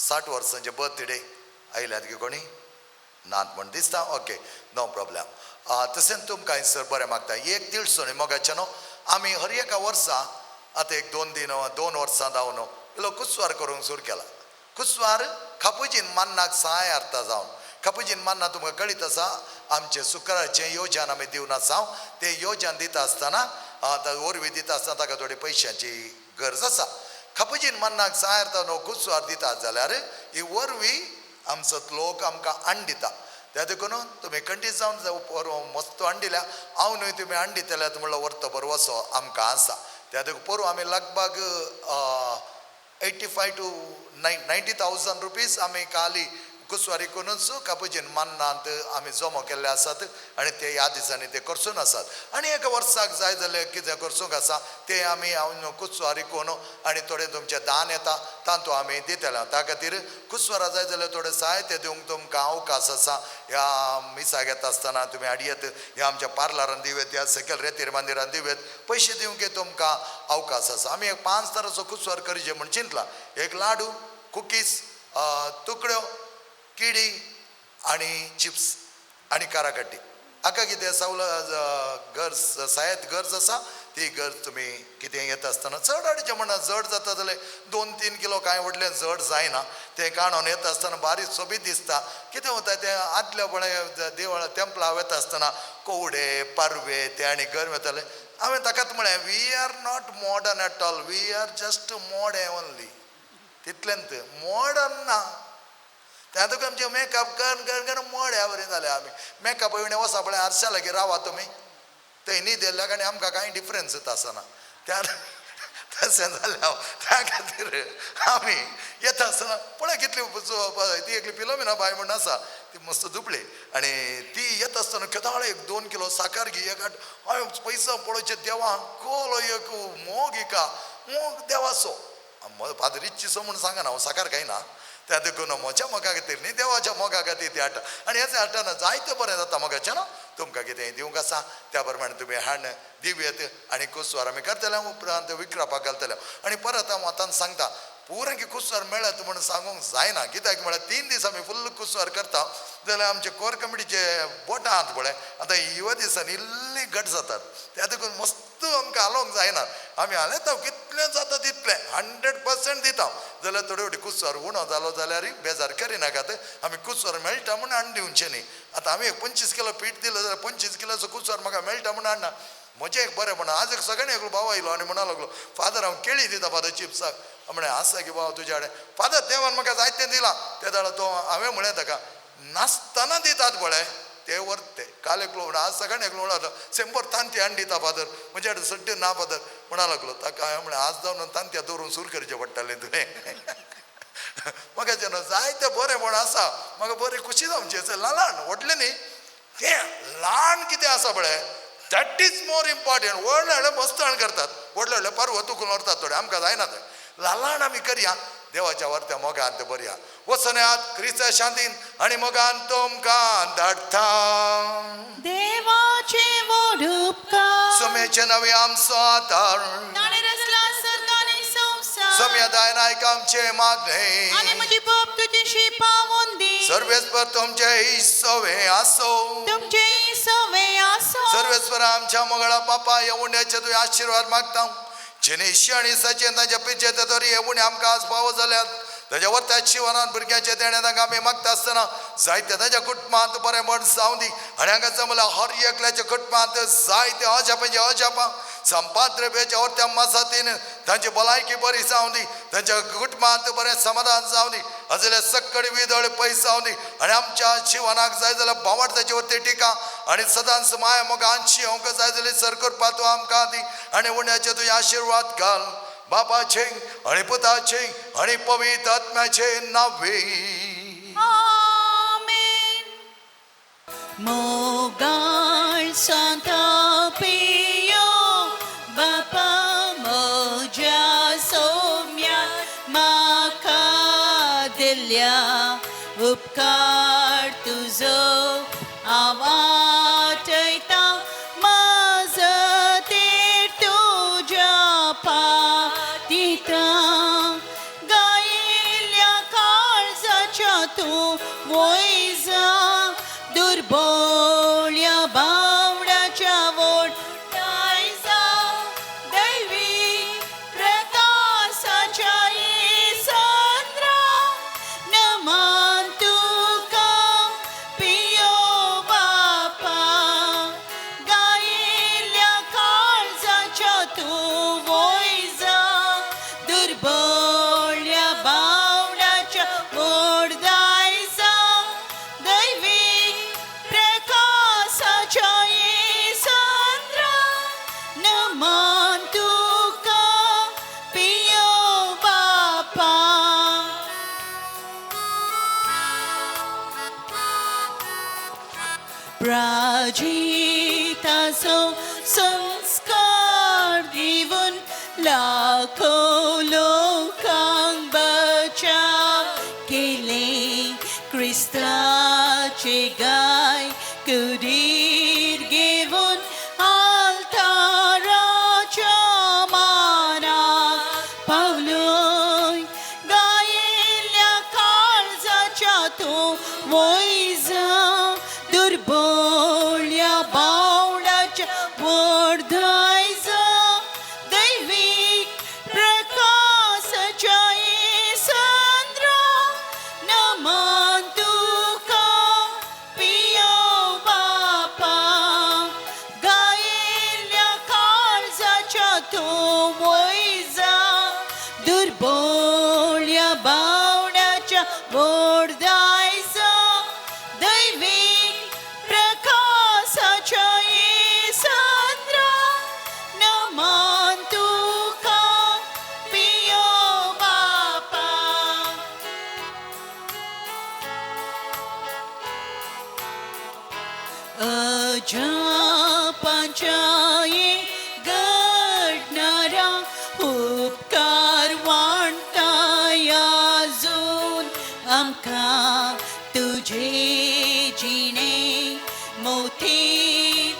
60 वर्सांचे बर्थडे आयल्यात की कोणी नात म्हण दिसता. Okay, no problem. तशेंच तुमकां सर बरें मागता. एक तिळसोणी मोगाचें न्हू आमी हर एका वर्सा आतां एक 2 दिन 2 वर्सां जावन इल्लो कुस्वार करूंक सुरू केला. कुस्वार खापुजीन मान्नाक सहाय अर्था जावन खापुजीन मान्ना तुमकां कळीत आसा. आमचें शुक्राचें योजन आमी दिवन आसा. तें योजन दिता आसतना आतां वरवीं दिता आसतना ताका थोडी पयशांची गरज आसा. खापुजीन मान्नाक सहाय अर्था न्हू कुस्वार दिता जाल्यार ही वरवीं आमचो लोक आमकां हाड दिता. त्या देखून तुमी खंडीत जावन मस्त हाड दिल्या. हांव न्हय तुमी हाड दितल्यात म्हणल्यार वर्तभर वसो आमकां आसा. त्या देखून पोरूं आमी लगभग 85 to 90,000 rupees आमी काली कुस्वारी करूनच कापुजीन मान्नांत आमी जमो केल्ले आसात आनी ते ह्या दिसांनी ते करसून आसात. आनी एका वर्साक जाय जाल्यार कितें करसूंक आसा ते आमी हांव कुस्वारी करून आनी थोडें तुमचें दान येता तातूंत आमी दितले. त्या खातीर कुस्वारा जाय जाल्यार थोडें साहित्य दिवंक तुमकां अवकाश आसा. ह्या मिसाक येता आसतना तुमी हाडयेत, ह्या आमच्या पार्लरान दिवयेत, ह्या सकयल रेतीर मंदिरान दिवयेत, पयशे दिवंक तुमकां अवकाश आसा. आमी एक 5 तरांचो कुस्वार करचें म्हूण चिंतलां. एक लाडू, कुकीज, तुकड्यो, किडी आनी चिप्स आनी काराकट्टी. हाका कितें सवल गरज सायत गरज आसा ती गरज तुमी कितें येता आसतना चड हाडचें म्हणना. जड जाता जाल्यार 2-3 किलो कांय व्हडलें जड जायना. तें काणून येता आसतना बारीक सोबीत दिसता. कितें वता तें आदल्या पळय देवळा टेंपला वता आसतना कोवडे पारवे ते आनी गरम येताले. हांवें ताकाच म्हळें we are not modern at all, we are just मोडें only. तितलेंच मॉडर्न ना. त्या तुका आमचें मेकअप कर कर कर मोड्या बरें जालें. आमी मेकअप विणे वसा पळय आरशा लागीं रावा तुमी थंय न्हीद येयल्ल्याक आनी आमकां कांय डिफरन्स आसना. त्या तशें जालें हांव. त्या खातीर आमी येता आसतना पळय कितली ती एकली फिलोमिना बाय म्हूण आसा ती मस्त दुबळी आनी ती येता आसतना केदाळ एक 2 किलो साकर घे एक हांवें पयसो पळोवचें देवा कोलो एक मोग हिका मोग देवाचो. फादर इच्छिसो म्हूण सांगना हांव साकर खायना. त्या देखून म्हज्या मोगा खातीर न्ही देवाच्या मोगा खातीर ती हाडटा. आनी हें हाडटना जायतें बरें जाता मोगाचें न्हू. तुमकां कितें दिवंक आसा त्या प्रमाणे तुमी हाड दिवयेत आनी कुस्वार आमी करतले. उपरांत विक्रापाक घालतले. आनी परत हांव आतां सांगता पुराय कुस्वार मेळत म्हूण सांगूंक जायना. कित्याक म्हळ्यार 3 दीस आमी फुल्ल कुस्वार करता जाल्यार आमचे कोर कमिटीचे बोटां आहात पळय आतां ह्या दिसांनी इल्ली घट जातात. त्या देखून मस्त आमकां हालोवंक जायना. आमी हालयता कितलें जाता तितलें 100% दिता. जाल्यार थोडे फावटी कुस्वार उणो जालो जाल्यार बेजार करिनाकात. आमी कुस्वार मेळटा म्हूण हाडून दिवचें न्ही. आतां आमी 25 किलो पीठ दिलें जाल्यार 25 किलोचो कुस्वार म्हाका मेळटा म्हूण हाडना. म्हजें एक बरें म्हणा आज एक सगळ्यांनी एकलो भाव आयलो आनी म्हणा लागलो फादर हांव केळी दिता फादर चिप्साक. म्हळें आसा की बाबा तुज्या कडेन. फादर देवान म्हाका जायतें दिलां. ते जाल्यार तो हांवें म्हळें ताका नासतना दितात पळय ते व्हरते. काल एकलो म्हणा आज सगळ्यांनी एकलो म्हणा सेंबर तांती हाडून दिता फादर म्हज्या कडेन सड्डे ना फादर म्हणा लागलो. ताका हांवें म्हळें आज जावन तांतयां दवरून सूर करचें पडटालें तुवें. म्हाका जेन्ना जायते बरें म्हण आसा म्हाका बरें खुशी जावचें. ल्हान व्हडलें न्ही तें ल्हान कितें आसा पळय that is more important. व्हडले व्हडले मस्ताण करतात, व्हडले व्हडले पर्वत उखलून व्हरतात थोडे, आमकां जायना तें. ल्हान आमी करया देवाच्या वर्त्या मोगान तें बरया. वचनात क्रिस्ता शांतीन आनी मोगान तुमकां धाडटा. देवाचे व्हड उपकार सोम्याचे नवे आमचो आदार ताणें रचला सर्ग आनी संवसार. सोम्या दायन आयक आमचें मागणें आनी म्हजी बाप तुजेशी पावोन दी. सर्वेस्पर तुमचे सवे आसो. तुमचे सवे आसो. सर्वेस्पर आमच्या मोगळा बापा ह्या उंड्याचे तुवें आशिर्वाद मागता. जेणे आनी सचेन तांच्या पिचे तरी हे उणे आमकां आज पावो जाल्यात. ताच्या वर्त्या शिवनान भुरग्यांचे देणे तांकां आमी मागता आसतना जायते ताच्या कुटुंबांत बरें म्हण जावं दी. आनी हांगा जमल्या हर एकल्याच्या कुटुंबांत जायते अजापांचे अजापां संपाद्रव्याच्या वर्त्या मसातीन तांची भलायकी बरी जावं दी. तांच्या कुटुंबांत बरें समाधान जावं दी. आजले सक्कड विदळ पयस जावं दी. आनी आमच्या शिवनाक जाय जाल्यार भावाट ताचे वरती टिका आनी सदांच माया मोगान शिवंक जाय जाल्यार सर करपा तूं आमकां दी. आनी उण्याचे तुवें आशिर्वाद घाल बापाचे आनी पुताचे आनी पवित्र आत्म्याचे नावे. आमेन. मोगाळ सांता पियो बापा म्हज्या सोम्या म्हाका दिल्या उपकार तुजो हांव आठयतां मजतीर तुज्या पातिता. गायिल्ल्या काळजाच्या तूं वयजा दुर्बोळ्या बावड्याच्या वोटायजा दैवी प्रकाशाच्या इसंद्रा नमन तुका पियो बापा. गायिल्ल्या काळजाच्या तूं वयजा दुर्बोळ्या बावड्याच्या वोटायजा दैवी प्रकाशाच्या इसंद्रा नमन तुका पियो बापा. प्राजिताचो संस्कार दिवन लाखो लोकांक बचाव केले. क्रिस्ताचे गाय कुडीर घेवन आल्ताराच्या मानाक पावलोय. गायिल्ल्या काळजाच्या तूं वयजा दुर्बोळ्या बावड्याच्या वोर्धायजा दैवीक प्रकाशाच्या इसंद्रा नमन तुका पियो बापा. गायिल्ल्या काळजाच्या तूं वयजा दुर्बोळ्या बावड्याच्या वोर्धायजा दैवीक प्रकाशाच्या इसंद्रा नमन तुका पियो बापा. अजापांच्या घडणारा उपकार वांटाय अजून आमकां तुजे जिणे मोती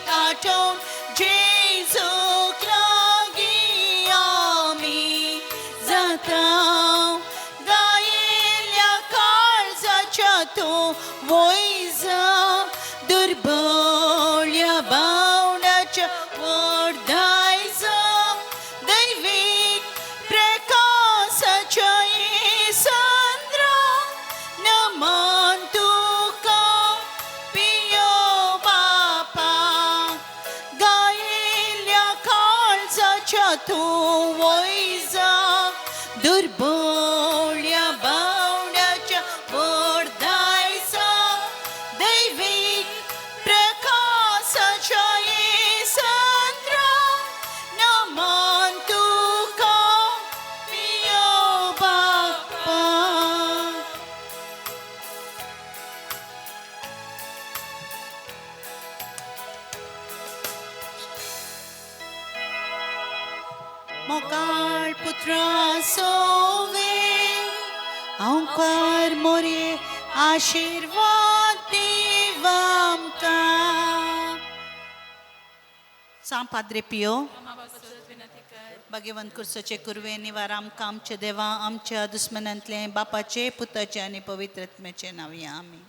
आठवण जेजूक लागीं आमी जाता. गायिल्ल्या काळजाच्या तूं वयजा दुर्बोळ्या बावड्याच्या वोर्धायजा दैवीक प्रकाशाच्या इसंद्रा नमन तुका पियो बापा. गायिल्ल्या वयजा दुर्बोळ्या बावड्याच्या वरदायचा दैवीक प्रकाशाच्या येसंत्रा नमन तुका पियो बाप्पा. मोकाळ पुत्रा सोवे अंकार मोरे आशीर्वाद देव आमकां. सांग पाद्रे पियो भाग्यवंत कुर्सोचे कुरवे निवार आमकां आमच्या देवा आमच्या दुस्मनांतले बापाचे पुताचे आनी पवित्र आत्म्याचे नांव आमी.